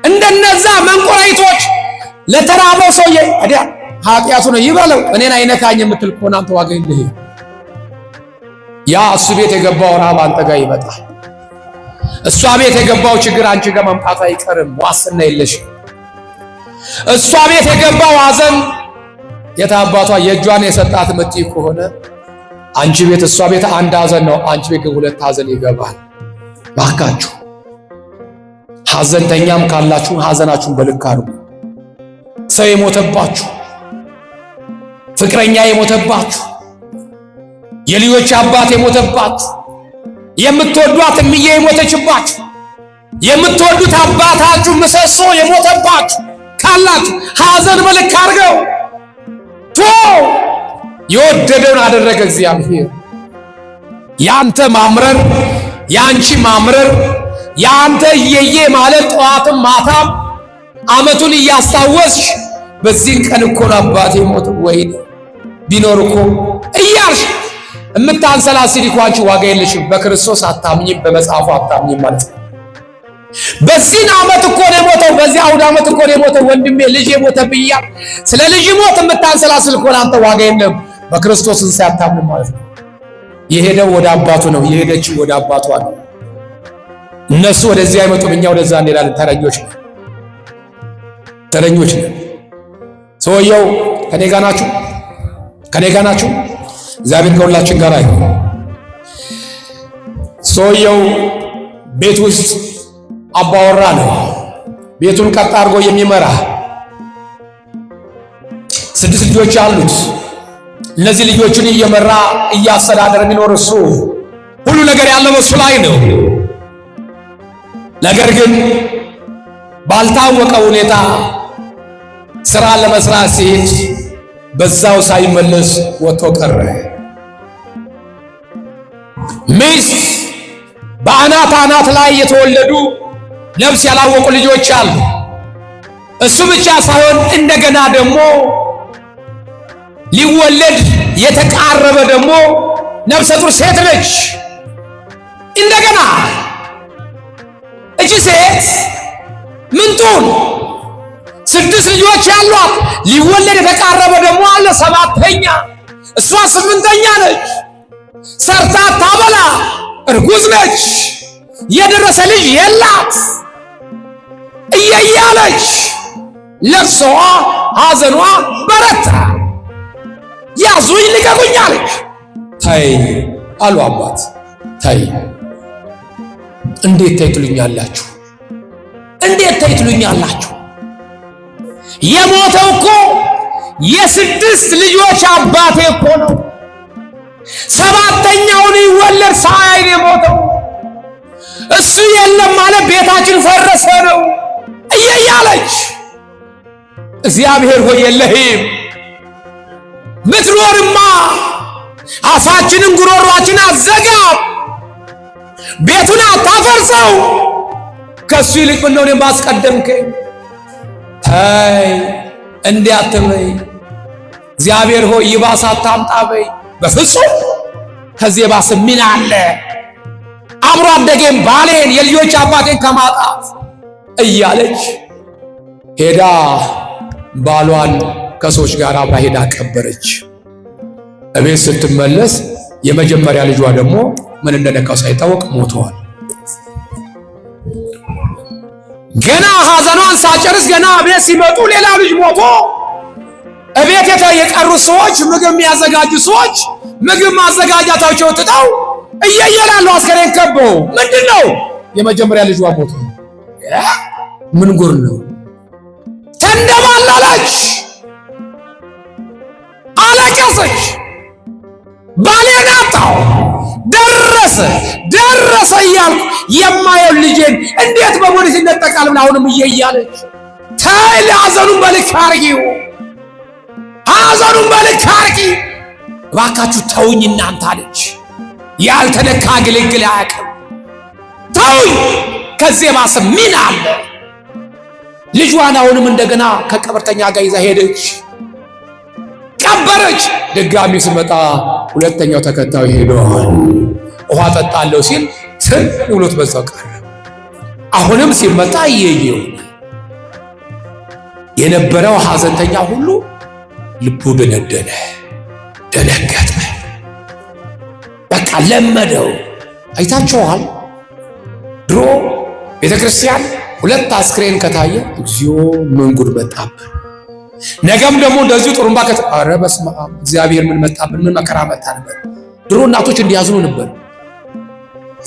እንደነዛ መንቆራሪቶች ለተራበው ሰውዬ አዲያ ኃጢአቱ ነው ይበለው እኔን አይነካኝ የምትል ከሆነ አንተ ዋጋ የለህም። ያ እሱ ቤት የገባው ረሃብ አንተ ጋር ይመጣል። እሷ ቤት የገባው ችግር አንቺ ጋር መምጣቱ አይቀርም። ዋስትና የለሽም። እሷ ቤት የገባው ሐዘን የታባቷ የእጇን የሰጣት ምትይ ከሆነ አንቺ ቤት እሷ ቤት አንድ ሐዘን ነው፣ አንቺ ቤት ግን ሁለት ሐዘን ይገባል። ባካችሁ ሐዘንተኛም ካላችሁ ሐዘናችሁን በልክ አድርጉ። ሰው የሞተባችሁ፣ ፍቅረኛ የሞተባችሁ፣ የልጆች አባት የሞተባችሁ፣ የምትወዷት እምዬ የሞተችባችሁ፣ የምትወዱት አባታችሁ ምሰሶ የሞተባችሁ ካላችሁ ሐዘን በልክ አድርገው። ቶ የወደደውን አደረገ እግዚአብሔር። ያንተ ማምረር፣ ያንቺ ማምረር፣ ያንተ እየዬ ማለት ጠዋትም ማታም ዓመቱን እያስታወስሽ በዚህን ቀን እኮ ነው አባቴ ሞት ወይኔ ቢኖር እኮ እያልሽ የምታንሰላስል እኮ አንቺ ዋጋ የለሽም። በክርስቶስ አታምኝም፣ በመጽሐፉ አታምኝም ማለት ነው። በዚህን ዓመት እኮ ነው የሞተው፣ በዚህ አውደ ዓመት እኮ ነው የሞተው ወንድሜ ልጅ የሞተ ብያ ስለ ልጅ ሞት የምታንሰላስል እኮ አንተ ዋጋ የለም፣ በክርስቶስ አታምንም ማለት ነው። የሄደው ወደ አባቱ ነው፣ የሄደችው ወደ አባቷ ነው። እነሱ ወደዚህ አይመጡም፣ እኛ ወደዛ እንሄዳለን። ተረኞች ነን፣ ተረኞች ነን። ሰውየው ከኔ ጋር ናችሁ፣ ከኔ ጋር ናችሁ። እግዚአብሔር ከሁላችን ጋር ይሁን። ሰውየው ቤት ውስጥ አባወራ ነው። ቤቱን ቀጥ አድርጎ የሚመራ 6 ልጆች አሉት። እነዚህ ልጆቹን እየመራ እያስተዳደረ የሚኖር እሱ ሁሉ ነገር ያለው እሱ ላይ ነው። ነገር ግን ባልታወቀ ሁኔታ ስራ ለመስራት ሲሄድ በዛው ሳይመለስ ወጥቶ ቀረ። ሚስት በአናት አናት ላይ የተወለዱ ነፍስ ያላወቁ ልጆች አሉ። እሱ ብቻ ሳይሆን እንደገና ደግሞ ሊወለድ የተቃረበ ደግሞ ነፍሰ ጡር ሴት ነች። እንደገና እቺ ሴት ምንጡን 6 ልጆች ያሏት ሊወለድ የተቃረበ ደግሞ አለ 7ኛ፣ እሷ 8ኛ ነች። ሰርታ ታበላ፣ እርጉዝ ነች። የደረሰ ልጅ የላት። እየያለች ለቅሶዋ ሐዘኗ በረታ። ያዙኝ ልቀቁኝ አለች። ተይ አሉ አባት። ተይ እንዴት ተይ ትሉኛላችሁ? እንዴት ተይ ትሉኛላችሁ? የሞተው እኮ የ6 ልጆች አባቴ እኮ ነው። 7ኛውን ይወለድ ሳያይ ነው የሞተው። እሱ የለም ማለት ቤታችን ፈረሰ ነው እየያለች እግዚአብሔር ሆይ የለህም ብትኖርማ አፋችንን ጉሮሯችን አዘጋም፣ ቤቱን አታፈርሰው። ከሱ ይልቅ ምነው እኔን ባስቀደምከኝ? ተይ እንዲህ አትበይ። እግዚአብሔር ሆይ ይባስ አታምጣ በይ። በፍጹም ከዚህ የባሰ ምን አለ? አብሮ አደጌን ባሌን የልጆች አባቴን ከማጣት እያለች ሄዳ ባሏን ከሰዎች ጋር አብራ ሄዳ ቀበረች። እቤት ስትመለስ የመጀመሪያ ልጇ ደግሞ ምን እንደነካው ሳይታወቅ ሞተዋል። ገና ሐዘኗን ሳጨርስ ገና ቤት ሲመጡ ሌላ ልጅ ሞቶ እቤት የቀሩ ሰዎች ምግብ የሚያዘጋጁ ሰዎች ምግብ ማዘጋጃታቸው ትተው እየየላሉ አስከሬን ከበው ምንድን ነው? የመጀመሪያ ልጇ ሞቶ ምን ጉር ነው? ተንደባለለች፣ አለቀሰች። ባሌን አጣሁ፣ ደረሰ ደረሰ እያልኩ የማየው ልጄን እንዴት በሞት ይነጠቃል? ምን አሁንም እየያለች ተይ፣ ሐዘኑን በልክ አርጊው፣ ሐዘኑን በልክ አርጊ፣ እባካችሁ ተውኝ እናንተ አለች። ያልተነካ ግልግል አያውቅም። ተውኝ፣ ከዚህ የባሰ ምን አለ? ልጇን አሁንም እንደገና ከቀበርተኛ ጋር ይዛ ሄደች፣ ቀበረች። ድጋሚ ስመጣ ሁለተኛው ተከታዩ ሄደዋል። ውሃ ጠጣለሁ ሲል ትን ብሎት በዛው ቀረ። አሁንም ሲመጣ እየየው የነበረው ሐዘንተኛ ሁሉ ልቡ ደነደነ፣ ደነገጠ። በቃ ለመደው። አይታችኋል። ድሮ ቤተክርስቲያን ሁለት አስክሬን ከታየ እግዚኦ ምን ጉድ መጣብን። ነገም ደግሞ እንደዚሁ ጥሩምባ ከተ ኧረ በስመ አብ እግዚአብሔር ምን መጣብን፣ ምን መከራ መጣንበት። ድሮ እናቶች እንዲያዝኑ ነበር።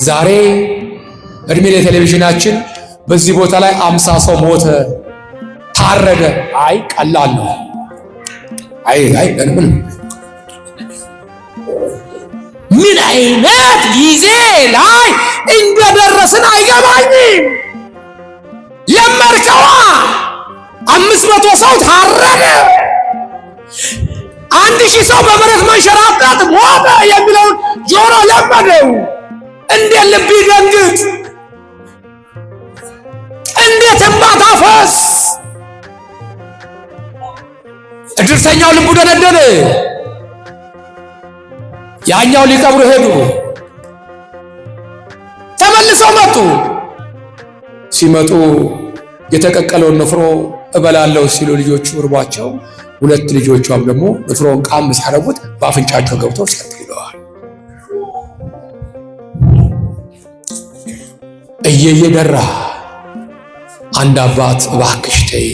ዛሬ እድሜ ለቴሌቪዥናችን በዚህ ቦታ ላይ 50 ሰው ሞተ፣ ታረደ። አይ ቀላል ነው። አይ አይ ምን ምን አይነት ጊዜ ላይ እንደደረስን አይገባኝም። ለመርከዋ 500 ሰው ታረደ፣ 1000 ሰው በመሬት መንሸራተት ሞተ የሚለውን ጆሮ ለመደው። እንዴት ልብ ይደንግጥ! እንዴት እንባ ታፈስ! እድርተኛው ልቡ ደነደነ። ያኛው ሊቀብሩ ሄዱ። ተመልሰው መጡ። ሲመጡ የተቀቀለውን ንፍሮ እበላለሁ ሲሉ ልጆቹ እርቧቸው፣ ሁለት ልጆቿም ደግሞ ንፍሮውን ቃም ሲያደርጉት በአፍንጫቸው ገብተው ጸጥ ብለዋል። እየየ ደራ አንድ አባት እባክሽ ተይ፣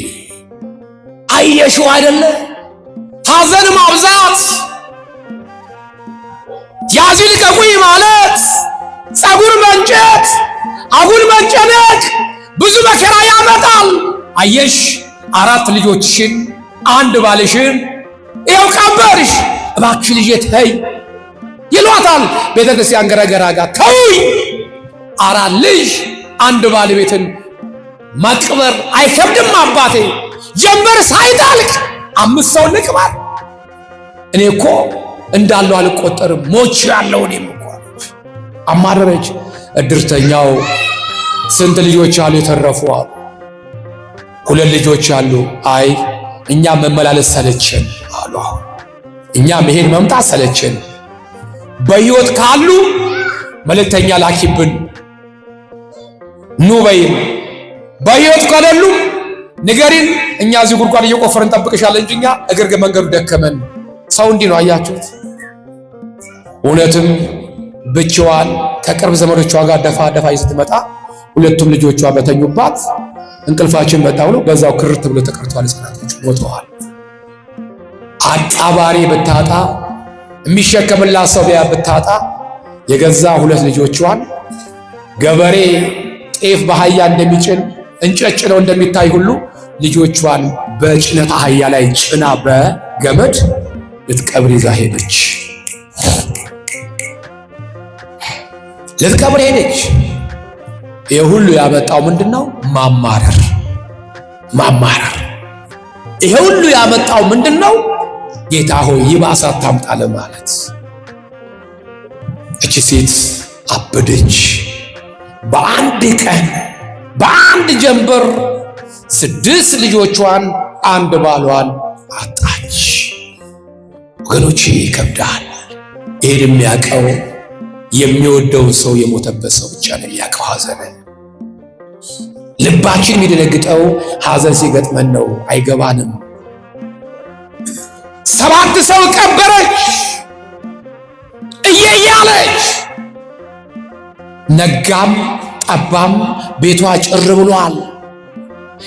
አየሽው አይደለ ሐዘን ማብዛት፣ ያዙ ልቀቁኝ ማለት፣ ፀጉር መንጨት፣ አጉል መጨነቅ ብዙ መከራ ያመጣል። አየሽ አራት ልጆችሽን አንድ ባልሽን ይኸው ቀበርሽ፣ እባክሽ ልጄ ተይ ይሏታል። ቤተ ክርስቲያን ገረገራ ጋር ተውኝ፣ አራት ልጅ አንድ ባለቤትን መቅበር አይከብድም አባቴ፣ ጀንበር ሳይጠልቅ 5 ሰው ልቅበር። እኔ እኮ እንዳለው አልቆጠርም፣ ሞች ያለው እኔም እኮ አማረረች። እድርተኛው ስንት ልጆች አሉ የተረፉ አሉ። 2 ልጆች አሉ። አይ እኛ መመላለስ ሰለቸን አሉ። አሁን እኛ መሄድ መምጣት ሰለቸን። በሕይወት ካሉ መልእክተኛ ላኪብን ኑ በይን፣ በሕይወት ከሌሉ ንገሪን፣ እኛ እዚህ ጉድጓድ እየቆፈርን እንጠብቅሻለን እንጂ እኛ እግር መንገዱ ደከመን። ሰው እንዲህ ነው አያችሁት። እውነትም ብቻዋን ከቅርብ ዘመዶቿ ጋር ደፋ ደፋ ስትመጣ ሁለቱም ልጆቿ በተኙባት እንቅልፋችን መጣ ብሎ በዛው ክርት ብሎ ተቀርቷል። ሕፃናቶች ሞተዋል። አቃባሪ ብታጣ የሚሸከምላት ሰው ብታጣ የገዛ 2 ልጆቿን ገበሬ ጤፍ በአህያ እንደሚጭን እንጨት ጭነው እንደሚታይ ሁሉ ልጆቿን በጭነት አህያ ላይ ጭና በገመድ ልትቀብር ይዛ ሄደች። ልትቀብር ሄደች። ይህ ሁሉ ያመጣው ምንድነው? ማማረር ማማረር። ይሄ ሁሉ ያመጣው ምንድነው? ጌታ ሆይ ይባስ አታምጣ ለማለት። እቺ ሴት አበደች። በአንድ ቀን በአንድ ጀንበር 6 ልጆቿን አንድ ባሏን አጣች። ወገኖቼ ይከብዳል። ይሄን የሚያውቀው የሚወደውን ሰው የሞተበት ሰው ብቻ ነው የሚያውቀው ሐዘንን። ልባችን የሚደነግጠው ሐዘን ሲገጥመን ነው። አይገባንም። 7 ሰው ቀበረች እየያለች። ነጋም ጠባም ቤቷ ጭር ብሏል።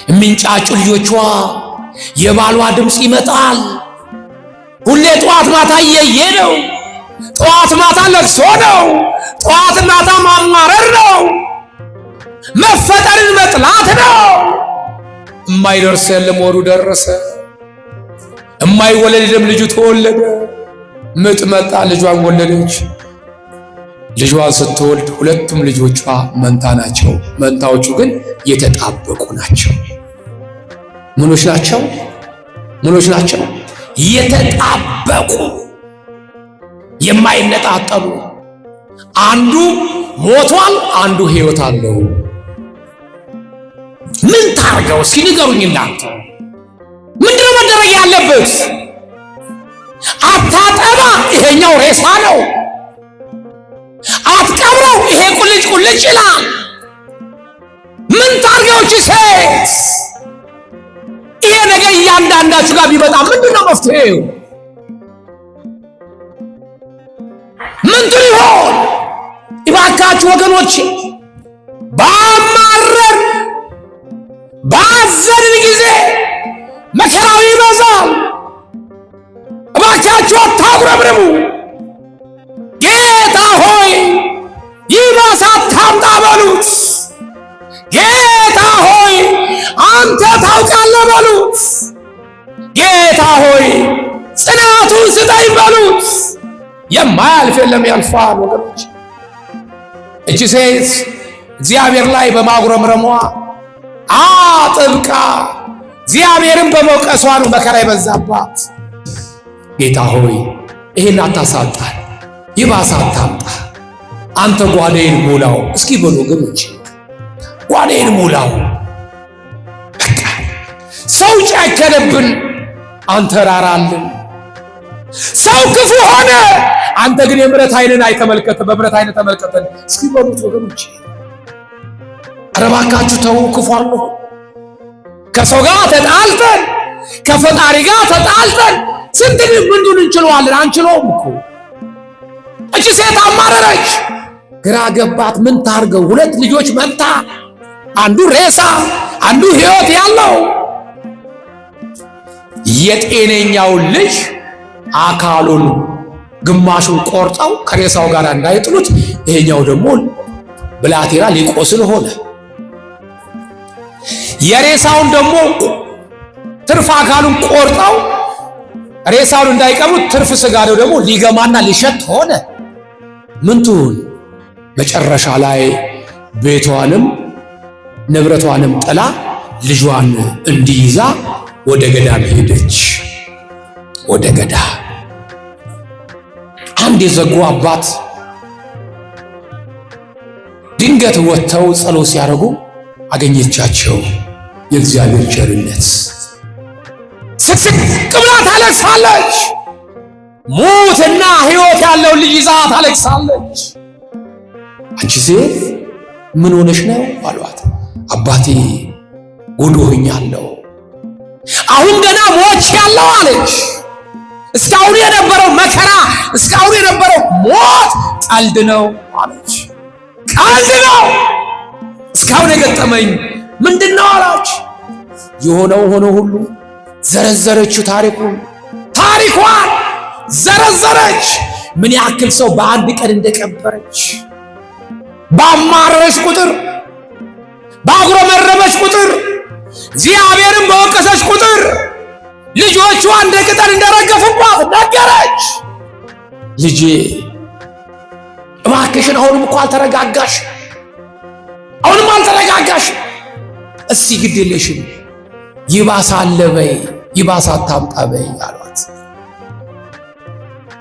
የሚንጫጩ ልጆቿ፣ የባሏ ድምፅ ይመጣል። ሁሌ ጠዋት ማታ እየየ ነው። ጠዋት ማታ ለቅሶ ነው። ጠዋት ማታ ማማረር ነው። መፈጠርን መጥላት ነው። የማይደርስ የለም፣ ወሩ ደረሰ። የማይወለድ የለም፣ ልጁ ተወለደ። ምጥ መጣ፣ ልጇን ወለደች። ልጇን ስትወልድ ሁለቱም ልጆቿ መንታ ናቸው። መንታዎቹ ግን የተጣበቁ ናቸው። ምኖች ናቸው? ምኖች ናቸው? የተጣበቁ የማይነጣጠሉ። አንዱ ሞቷል፣ አንዱ ሕይወት አለው። ምን ታርገው እስኪ ንገሩኝ እናንተ። ምንድነው መደረግ ያለበት? አታጠባ፣ ይሄኛው ሬሳ ነው። አትቀብረው፣ ይሄ ቁልጭ ቁልጭ ይላል። ምን ታርገው እቺ ሴት? ይሄ ነገር እያንዳንዳችሁ ጋር ቢመጣ ምንድነው መፍትሄው? ምን ትሉ ይሆን? እባካችሁ ወገኖቼ ባማረር ባዘንን ጊዜ መከራው ይበዛል። እባካችሁ አታጉረምርሙ። ጌታ ሆይ ይባስ አታምጣ በሉት። ጌታ ሆይ አንተ ታውቃለህ በሉት። ጌታ ሆይ ጽናቱን ስጠኝ በሉት። የማያልፍ የለም ያልፋል ወገኖች። እቺ ሴት እግዚአብሔር ላይ በማጉረምረሟ አጥብቃ እግዚአብሔርን በመውቀሷ ነው መከራ የበዛባት። ጌታ ሆይ ይሄን አታሳጣን፣ ይባስ አታምጣ፣ አንተ ጓዳዬን ሙላው እስኪ በሉ ወገኖች፣ ጓዳዬን ሙላው። በቃ ሰው ጨከነብን፣ አንተ ራራልን። ሰው ክፉ ሆነ፣ አንተ ግን የምሕረት ዓይንን አይተመልከተ በምሕረት ዓይን ተመልከተን እስኪ በሉት ወገኖች። ኧረ እባካችሁ ተው፣ ክፉ አልሆን። ከሰው ጋር ተጣልተን ከፈጣሪ ጋር ተጣልተን ስንት ምንዱን እንችለዋለን? አንችለውም እኮ። እቺ ሴት አማረረች፣ ግራ ገባት። ምን ታርገው? 2 ልጆች መንታ፣ አንዱ ሬሳ አንዱ ሕይወት ያለው። የጤነኛውን ልጅ አካሉን ግማሹን ቆርጠው ከሬሳው ጋር እንዳይጥሉት፣ ይሄኛው ደግሞ ብላቴና ሊቆስል ሆነ። የሬሳውን ደግሞ ትርፍ አካሉን ቆርጠው ሬሳውን እንዳይቀብሩት ትርፍ ስጋው ደግሞ ሊገማና ሊሸት ሆነ። ምን ትሁን? መጨረሻ ላይ ቤቷንም ንብረቷንም ጥላ ልጇን እንዲይዛ ወደ ገዳም ሄደች። ወደ ገዳም አንድ የዘጉ አባት ድንገት ወጥተው ጸሎት ሲያደርጉ አገኘቻቸው። የእግዚአብሔር ቸርነት ስቅስቅ ብላ ታለቅሳለች። ሙትና ሕይወት ያለው ልጅ ይዛ ታለቅሳለች። አንቺ ሴት ምን ሆነሽ ነው አሏት። አባቴ ጉድ ሆኛለሁ፣ አሁን ገና ሞች ያለው አለች። እስካሁን የነበረው መከራ፣ እስካሁን የነበረው ሞት ቀልድ ነው አለች። ቀልድ ነው እስካሁን የገጠመኝ ምንድነው አላች። የሆነው ሆኖ ሁሉ ዘረዘረችው። ታሪኳን ዘረዘረች። ምን ያክል ሰው በአንድ ቀን እንደቀበረች፣ ባማረረች ቁጥር፣ ባጉረመረመች ቁጥር፣ እግዚአብሔርን በወቀሰች ቁጥር ልጆቿ እንደ ቅጠል እንደረገፉባት ነገረች። ልጄ እባክሽን አሁንም እኮ አልተረጋጋሽ፣ አሁንም አልተረጋጋሽ። እስቲ ግድ የለሽም ይባስ አለ በይ፣ ይባስ አታምጣ በይ አሏት።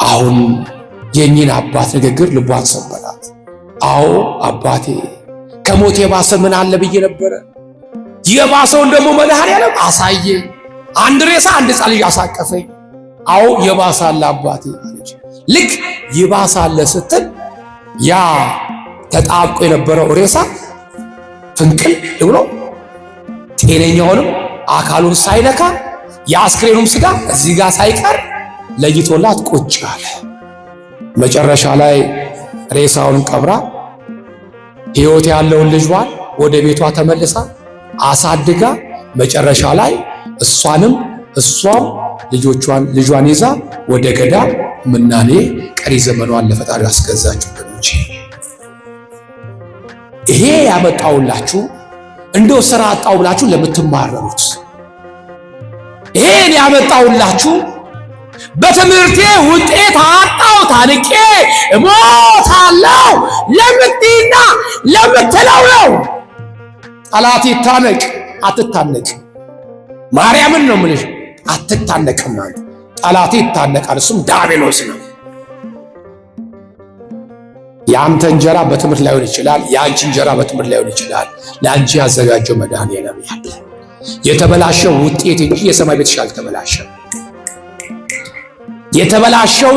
አሁን የእኚህን አባት ንግግር ልቧን ሰበራት። አዎ አባቴ ከሞት የባሰ ምን አለ ብዬ ነበረ። የባሰውን ደግሞ መድኃኔዓለም አሳየ። አንድ ሬሳ አንድ ሕፃን ልጅ አሳቀፈኝ። አዎ የባሰ አለ አባቴ አለች። ልክ ይባሰ አለ ስትል ያ ተጣብቆ የነበረው ሬሳ ፍንቅል ብሎ ጤነኛውንም አካሉን ሳይነካ የአስክሬኑም ስጋ እዚህ ጋር ሳይቀር ለይቶላት ቁጭ አለ። መጨረሻ ላይ ሬሳውን ቀብራ ሕይወት ያለውን ልጇን ወደ ቤቷ ተመልሳ አሳድጋ መጨረሻ ላይ እሷንም እሷም ልጆቿን ልጇን ይዛ ወደ ገዳም ምናኔ ቀሪ ዘመኗን ለፈጣሪ አስገዛችሁ። ወገኖቼ ይሄ ያመጣውላችሁ እንደው ስራ አጣው ብላችሁ ለምትማረሩት፣ ይሄን ያመጣውላችሁ በትምህርቴ ውጤት አጣው ታንቄ እሞታለሁ ለምትይና ለምትለው ነው። ጠላት ይታነቅ፣ አትታነቅ። ማርያምን ነው የምልሽ፣ አትታነቅም። አንተ ጠላት ይታነቃል፣ እሱም ዲያብሎስ ነው። የአንተ እንጀራ በትምህርት ላይሆን ይችላል። የአንቺ እንጀራ በትምህርት ላይሆን ይችላል። ለአንቺ ያዘጋጀው መድኃኔዓለም ያለ የተበላሸው ውጤት እንጂ የሰማይ ቤትሽ አልተበላሸም። የተበላሸው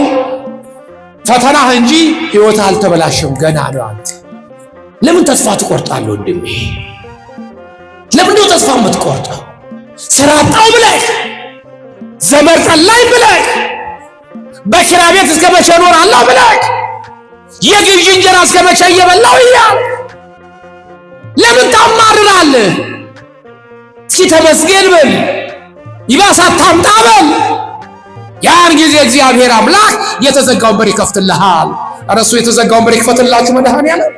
ፈተናህ እንጂ ሕይወት አልተበላሸም። ገና ነው። አንተ ለምን ተስፋ ትቆርጣለህ ወንድሜ? ለምን ነው ተስፋ የምትቆርጠው? ስራ አጣው ብለህ፣ ዘመድ ጠላኝ ብለህ፣ በኪራይ ቤት እስከ መቼ እኖራለሁ ብለህ፣ የግዥ እንጀራ እስከ መቼ እየበላሁ እያል ለምን ታማርራለህ? እስኪ ተመስገን በል፣ ይባስ አታምጣ በል። ያን ጊዜ እግዚአብሔር አምላክ የተዘጋውን በር ይከፍትልሃል። ኧረ እሱ የተዘጋውን በር ይክፈትላችሁ። መድኃኔዓለም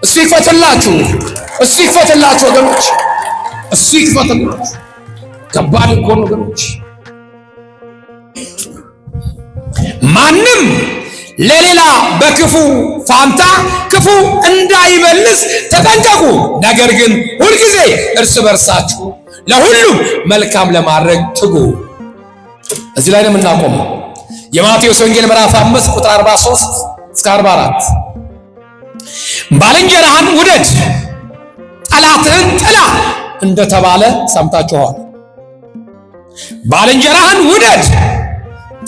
እሱ ይክፈትላችሁ፣ እሱ ይክፈትላችሁ ወገኖች፣ እሱ ይክፈትላችሁ። ከባድ እኮ ነው ወገኖች። ማንም ለሌላ በክፉ ፋንታ ክፉ እንዳይመልስ ተጠንቀቁ። ነገር ግን ሁልጊዜ እርስ በርሳችሁ ለሁሉም መልካም ለማድረግ ትጉ። እዚህ ላይ ነው የምናቆመው። የማቴዎስ ወንጌል ምዕራፍ 5 ቁጥር 43 እስከ 44 ባልንጀራህን ውደድ ጠላትህን ጥላ እንደተባለ ሰምታችኋል። ባልንጀራህን ውደድ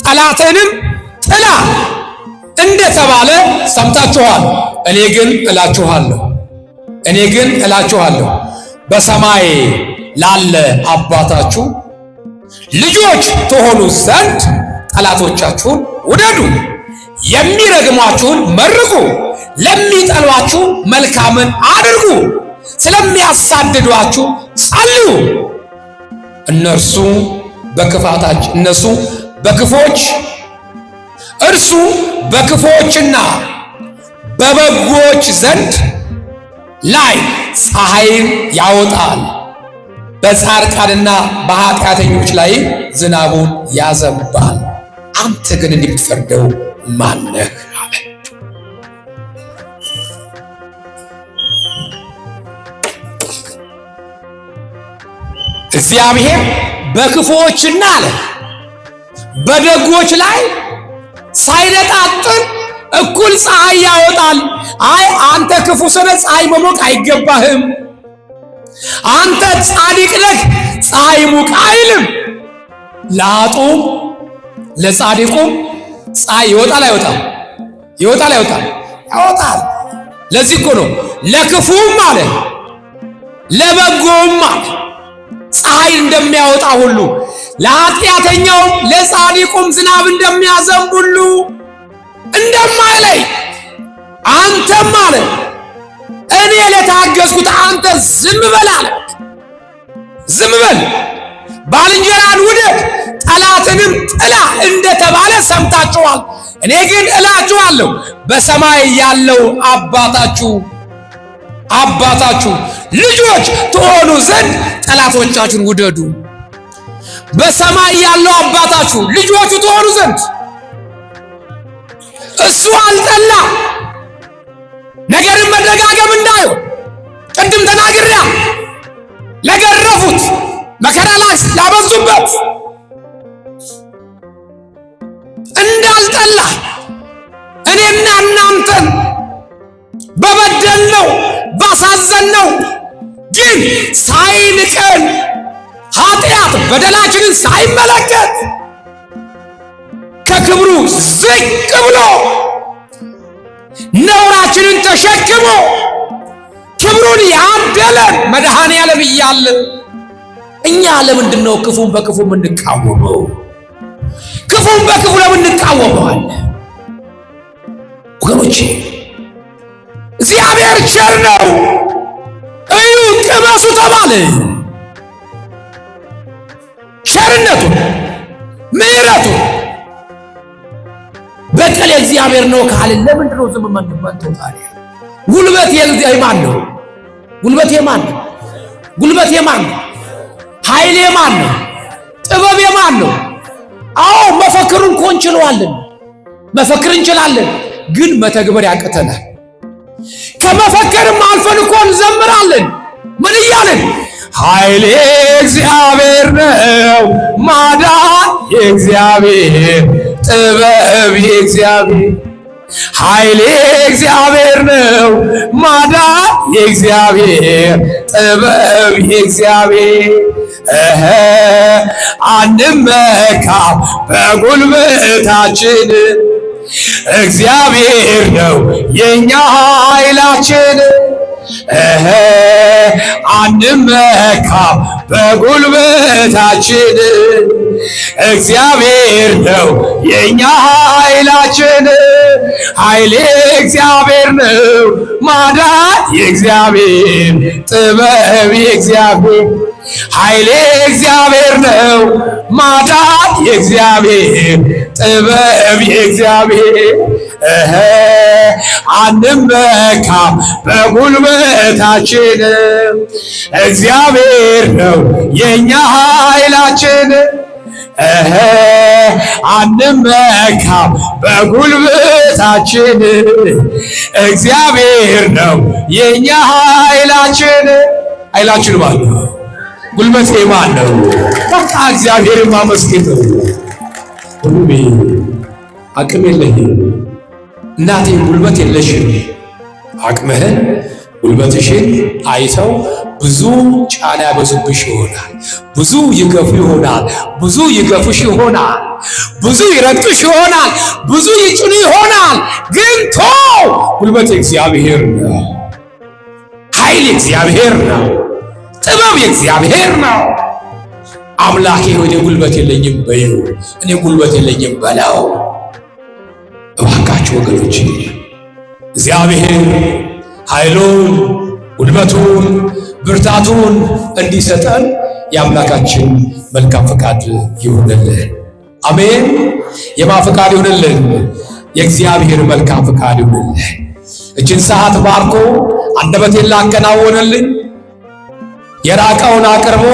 ጠላትህንም ጥላ እንደተባለ ሰምታችኋል። እኔ ግን እላችኋለሁ እኔ ግን እላችኋለሁ በሰማይ ላለ አባታችሁ ልጆች ትሆኑ ዘንድ ጠላቶቻችሁን ውደዱ፣ የሚረግሟችሁን መርቁ፣ ለሚጠሏችሁ መልካምን አድርጉ፣ ስለሚያሳድዷችሁ ጸልዩ። እነርሱ በክፋታች እነሱ በክፎች እርሱ በክፎችና በበጎች ዘንድ ላይ ፀሐይን ያወጣል፣ በጻድቃንና በኃጢአተኞች ላይ ዝናቡን ያዘንባል። አንተ ግን እንዲህ ብትፈርደው ማነህ? አለ። እግዚአብሔር በክፉዎችና አለ በደጎች ላይ ሳይነጣጥል እኩል ፀሐይ ያወጣል። አይ አንተ ክፉ ስለ ፀሐይ መሞቅ አይገባህም፣ አንተ ጻድቅ ነህ ፀሐይ ሙቅ አይልም። ለኃጥኡም ለጻድቁም ፀሐይ ይወጣል አይወጣም? ይወጣል አይወጣም? ያወጣል። ለዚህ እኮ ነው ለክፉም አለ ለበጎውም አለ ፀሐይ እንደሚያወጣ ሁሉ ለኃጢአተኛውም ለጻድቁም ዝናብ እንደሚያዘንብ ሁሉ እንደማይለይ አንተም አለ እኔ ለታገዝኩት አንተ ዝም በል አለ። ዝም በል ባልንጀራን ውደድ ጠላትንም ጥላ እንደተባለ ሰምታችኋል። እኔ ግን እላችኋለሁ በሰማይ ያለው አባታችሁ ልጆች ትሆኑ ዘንድ ጠላቶቻችሁን ውደዱ። በሰማይ ያለው አባታችሁ ልጆቹ ትሆኑ ዘንድ እሱ አልጠላ። ነገርን መደጋገም እንዳይሆን ቅድም ተናግሪያ ለገረፉት መከራ ላበዙበት እንዳልጠላ እኔና እናንተን በበደልነው ባሳዘን ነው። ግን ሳይንቀን ኃጢአት በደላችንን ሳይመለከት ከክብሩ ዝቅ ብሎ ነውራችንን ተሸክሞ ክብሩን ያደለን መድኃኔ ዓለም እያለ እኛ ለምንድን ነው ክፉን በክፉ የምንቃወመው? ክፉን በክፉ ለምን እንቃወመዋለን? ወገኖቼ እግዚአብሔር ቸር ነው። እዩ ቅመሱ ተባለ። ቸርነቱን ምሕረቱን በቀል የእግዚአብሔር ነው ካልን ለምንድን ነው ዝም የምንለው ታዲያ? ጉልበት የማን ነው? ጉልበት የማን ነው? ጉልበት የማን ነው? ኃይል የማን ነው? ጥበብ የማን ነው? አዎ መፈክሩን እኮ እንችለዋለን፣ መፈክር እንችላለን፣ ግን መተግበር ያቅተናል። ከመፈከርም አልፈን እኮ እንዘምራለን። ምን እያልን? ኃይሌ እግዚአብሔር ነው፣ ማዳን የእግዚአብሔር፣ ጥበብ የእግዚአብሔር። ኃይሌ እግዚአብሔር ነው፣ ማዳን የእግዚአብሔር፣ ጥበብ የእግዚአብሔር። እህ አንመካም በጉልበታችን፣ እግዚአብሔር ነው የኛ ኃይላችን። እህ አንመካም በጉልበታችን፣ እግዚአብሔር ነው የኛ ኃይላችን። ኃይሌ እግዚአብሔር ነው፣ ማዳን የእግዚአብሔር፣ ጥበብ የእግዚአብሔር። ኃይሌ እግዚአብሔር ነው፣ ማዳን የእግዚአብሔር፣ ጥበብ የእግዚአብሔር። እህ አንመካም በጉልበታችን፣ እግዚአብሔር ነው የኛ ኃይላችን። እህ አንመካም በጉልበታችን፣ እግዚአብሔር ነው የኛ ኃይላችን። ኃይላችን ማን ነው? ጉልበቴ ማን ነው? በቃ እግዚአብሔር ማመስገን ነው። ወንድሜ አቅም የለኝም፣ እናቴ ጉልበት የለሽም። አቅምህን ጉልበትሽን አይተው ብዙ ጫና ያበዙብሽ ይሆናል። ብዙ ይገፉ ይሆናል። ብዙ ይገፉሽ ይሆናል። ብዙ ይረግጡሽ ይሆናል። ብዙ ይጭኑ ይሆናል። ግን ተው፣ ጉልበት የእግዚአብሔር ነው። ኃይል የእግዚአብሔር ነው። ጥበብ የእግዚአብሔር ነው። አምላኬ ሆይ እኔ ጉልበት የለኝም በይው፣ እኔ ጉልበት የለኝም በለው። እባካችሁ ወገኖች እግዚአብሔር ኃይሉን ጉልበቱን ብርታቱን እንዲሰጠን የአምላካችን መልካም ፈቃድ ይሁንልን። አሜን። የማ ፈቃድ ይሁንልን? የእግዚአብሔር መልካም ፈቃድ ይሁንልን። እችን ሰዓት ባርኮ አንደበቴን ላከናወንልኝ፣ የራቀውን አቅርቦ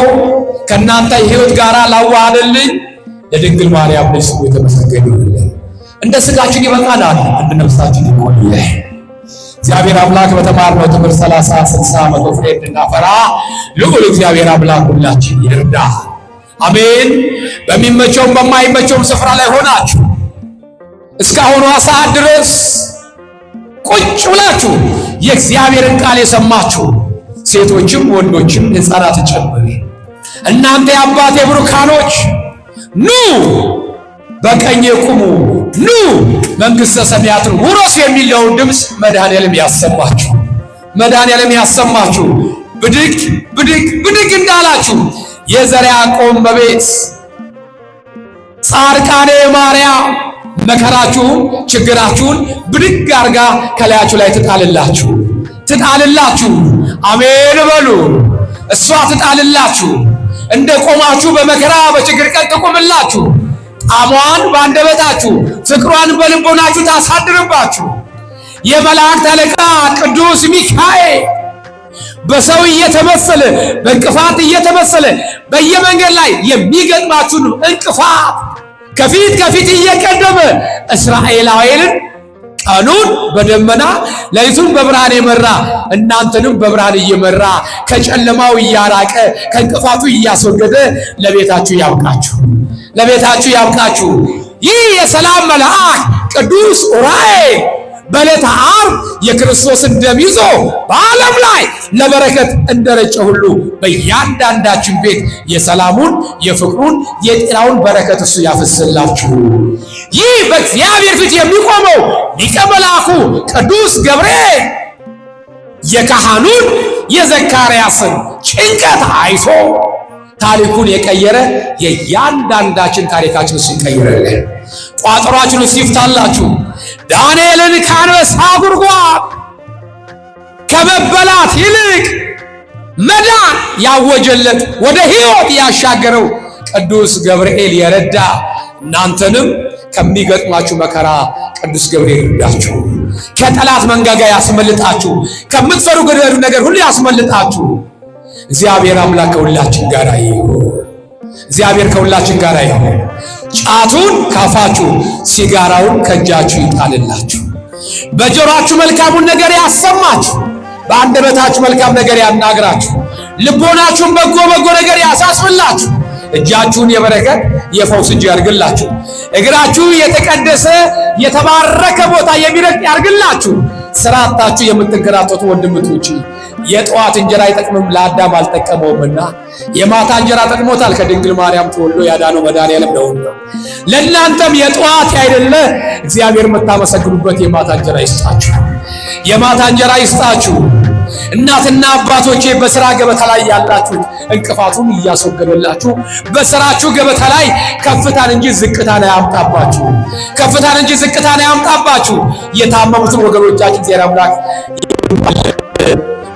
ከእናንተ ሕይወት ጋር ላዋሃደልኝ ለድንግል ማርያም ልጅ ስሙ የተመሰገነ ይሁንልን። እንደ ስጋችን ይበቃናል፣ እንደ ነፍሳችን ይቆየን። እግዚአብሔር አምላክ በተማርነው ትምህርት 30፣ 60፣ 100 ፍሬ እንድናፈራ ልዑል እግዚአብሔር አምላክ ሁላችን ይርዳ። አሜን። በሚመቸውም በማይመቸውም ስፍራ ላይ ሆናችሁ እስካሁኗ ሰዓት ድረስ ቁጭ ብላችሁ የእግዚአብሔርን ቃል የሰማችሁ ሴቶችም ወንዶችም ሕፃናት ጭምር እናንተ የአባቴ ብሩካኖች ኑ በቀኜ ቁሙ፣ ኑ መንግሥተ ሰማያትን ውረሱ የሚለውን ድምፅ መድኃኔዓለም ያሰማችሁ፣ መድኃኔዓለም ያሰማችሁ። ብድግ ብድግ ብድግ እንዳላችሁ የዘርዓ ያዕቆብ እመቤት ጻድቃኔ ማርያም መከራችሁን ችግራችሁን ብድግ አርጋ ከላያችሁ ላይ ትጣልላችሁ፣ ትጣልላችሁ። አሜን በሉ። እሷ ትጣልላችሁ። እንደ ቆማችሁ በመከራ በችግር ቀን ትቁምላችሁ። ጣሟን በአንደበታችሁ ፍቅሯን በልቦናችሁ ታሳድርባችሁ። የመላእክት አለቃ ቅዱስ ሚካኤል በሰው እየተመሰለ በእንቅፋት እየተመሰለ በየመንገድ ላይ የሚገጥማችሁን እንቅፋት ከፊት ከፊት እየቀደመ እስራኤላውያንን ቀኑን በደመና ሌሊቱን በብርሃን የመራ እናንተንም በብርሃን እየመራ ከጨለማው እያራቀ ከእንቅፋቱ እያስወገደ ለቤታችሁ ያብቃችሁ፣ ለቤታችሁ ያብቃችሁ። ይህ የሰላም መልአክ ቅዱስ ዑራኤል በዕለተ ዓርብ የክርስቶስን ደም ይዞ በዓለም ላይ ለበረከት እንደረጨ ሁሉ በእያንዳንዳችን ቤት የሰላሙን፣ የፍቅሩን፣ የጤናውን በረከት እሱ ያፈስላችሁ። ይህ በእግዚአብሔር ፊት የሚቆመው ሊቀ መልአኩ ቅዱስ ገብርኤል የካህኑን የዘካርያስን ጭንቀት አይቶ ታሪኩን የቀየረ የእያንዳንዳችን ታሪካችን እሱ ይቀይርልን። ቋጠሯችን እሱ ይፍታላችሁ። ዳንኤልን ከአንበሳ ጉድጓድ ከመበላት ይልቅ መዳን ያወጀለት ወደ ሕይወት ያሻገረው ቅዱስ ገብርኤል የረዳ እናንተንም ከሚገጥማችሁ መከራ ቅዱስ ገብርኤል ይርዳችሁ። ከጠላት መንጋጋ ያስመልጣችሁ። ከምትፈሩ ነገር ሁሉ ያስመልጣችሁ። እግዚአብሔር አምላክ ከሁላችን ጋር ይሁን። እግዚአብሔር ከሁላችን ጋር ይሁን። ጫቱን ካፋችሁ፣ ሲጋራውን ከእጃችሁ ይጣልላችሁ። በጆሮአችሁ መልካሙን ነገር ያሰማችሁ፣ በአንደበታችሁ መልካም ነገር ያናግራችሁ፣ ልቦናችሁን በጎ በጎ ነገር ያሳስብላችሁ፣ እጃችሁን የበረከት የፈውስ እጅ ያርግላችሁ፣ እግራችሁ የተቀደሰ የተባረከ ቦታ የሚረግጥ ያርግላችሁ። ስራ አጥታችሁ የምትንከራተቱ ወንድምቶች የጠዋት እንጀራ አይጠቅምም ለአዳም አልጠቀመውምና የማታ እንጀራ ጠቅሞታል። ከድንግል ማርያም ተወልዶ ያዳነው መድኃኒዓለም ነውና ለእናንተም የጠዋት አይደለ እግዚአብሔር የምታመሰግኑበት የማታ እንጀራ ይስጣችሁ፣ የማታ እንጀራ ይስጣችሁ። እናትና አባቶቼ በስራ ገበታ ላይ ያላችሁት እንቅፋቱን እያስወገደላችሁ በስራችሁ ገበታ ላይ ከፍታን እንጂ ዝቅታን አያምጣባችሁ። ከፍታን እንጂ ዝቅታን አያምጣባችሁ። የታመሙትን ወገኖቻችን እግዚአብሔር አምላክ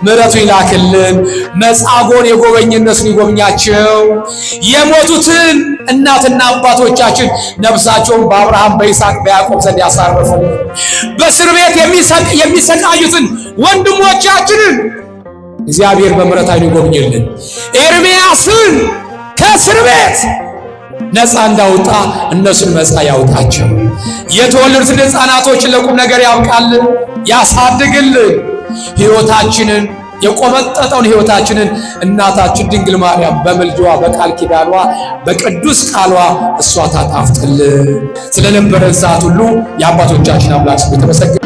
ምሕረቱ ይላክልን። መጻጎን የጎበኘ እነሱን ይጎብኛቸው። የሞቱትን እናትና አባቶቻችን ነፍሳቸውን በአብርሃም በይስሐቅ በያዕቆብ ዘንድ ያሳርፉ። በእስር ቤት የሚሰቃዩትን ወንድሞቻችንን እግዚአብሔር በምሕረት ዓይኑ ይጎብኝልን። ኤርምያስን ከእስር ቤት ነፃ እንዳወጣ እነሱን ነፃ ያውጣቸው። የተወለዱትን ሕፃናቶችን ለቁም ነገር ያብቃልን፣ ያሳድግልን። ሕይወታችንን የቆመጠጠውን ሕይወታችንን እናታችን ድንግል ማርያም በምልጃዋ በቃል ኪዳኗ በቅዱስ ቃሏ እሷ ታጣፍጥልን። ስለነበረን ሰዓት ሁሉ የአባቶቻችን አምላክ ስሙ የተመሰገነ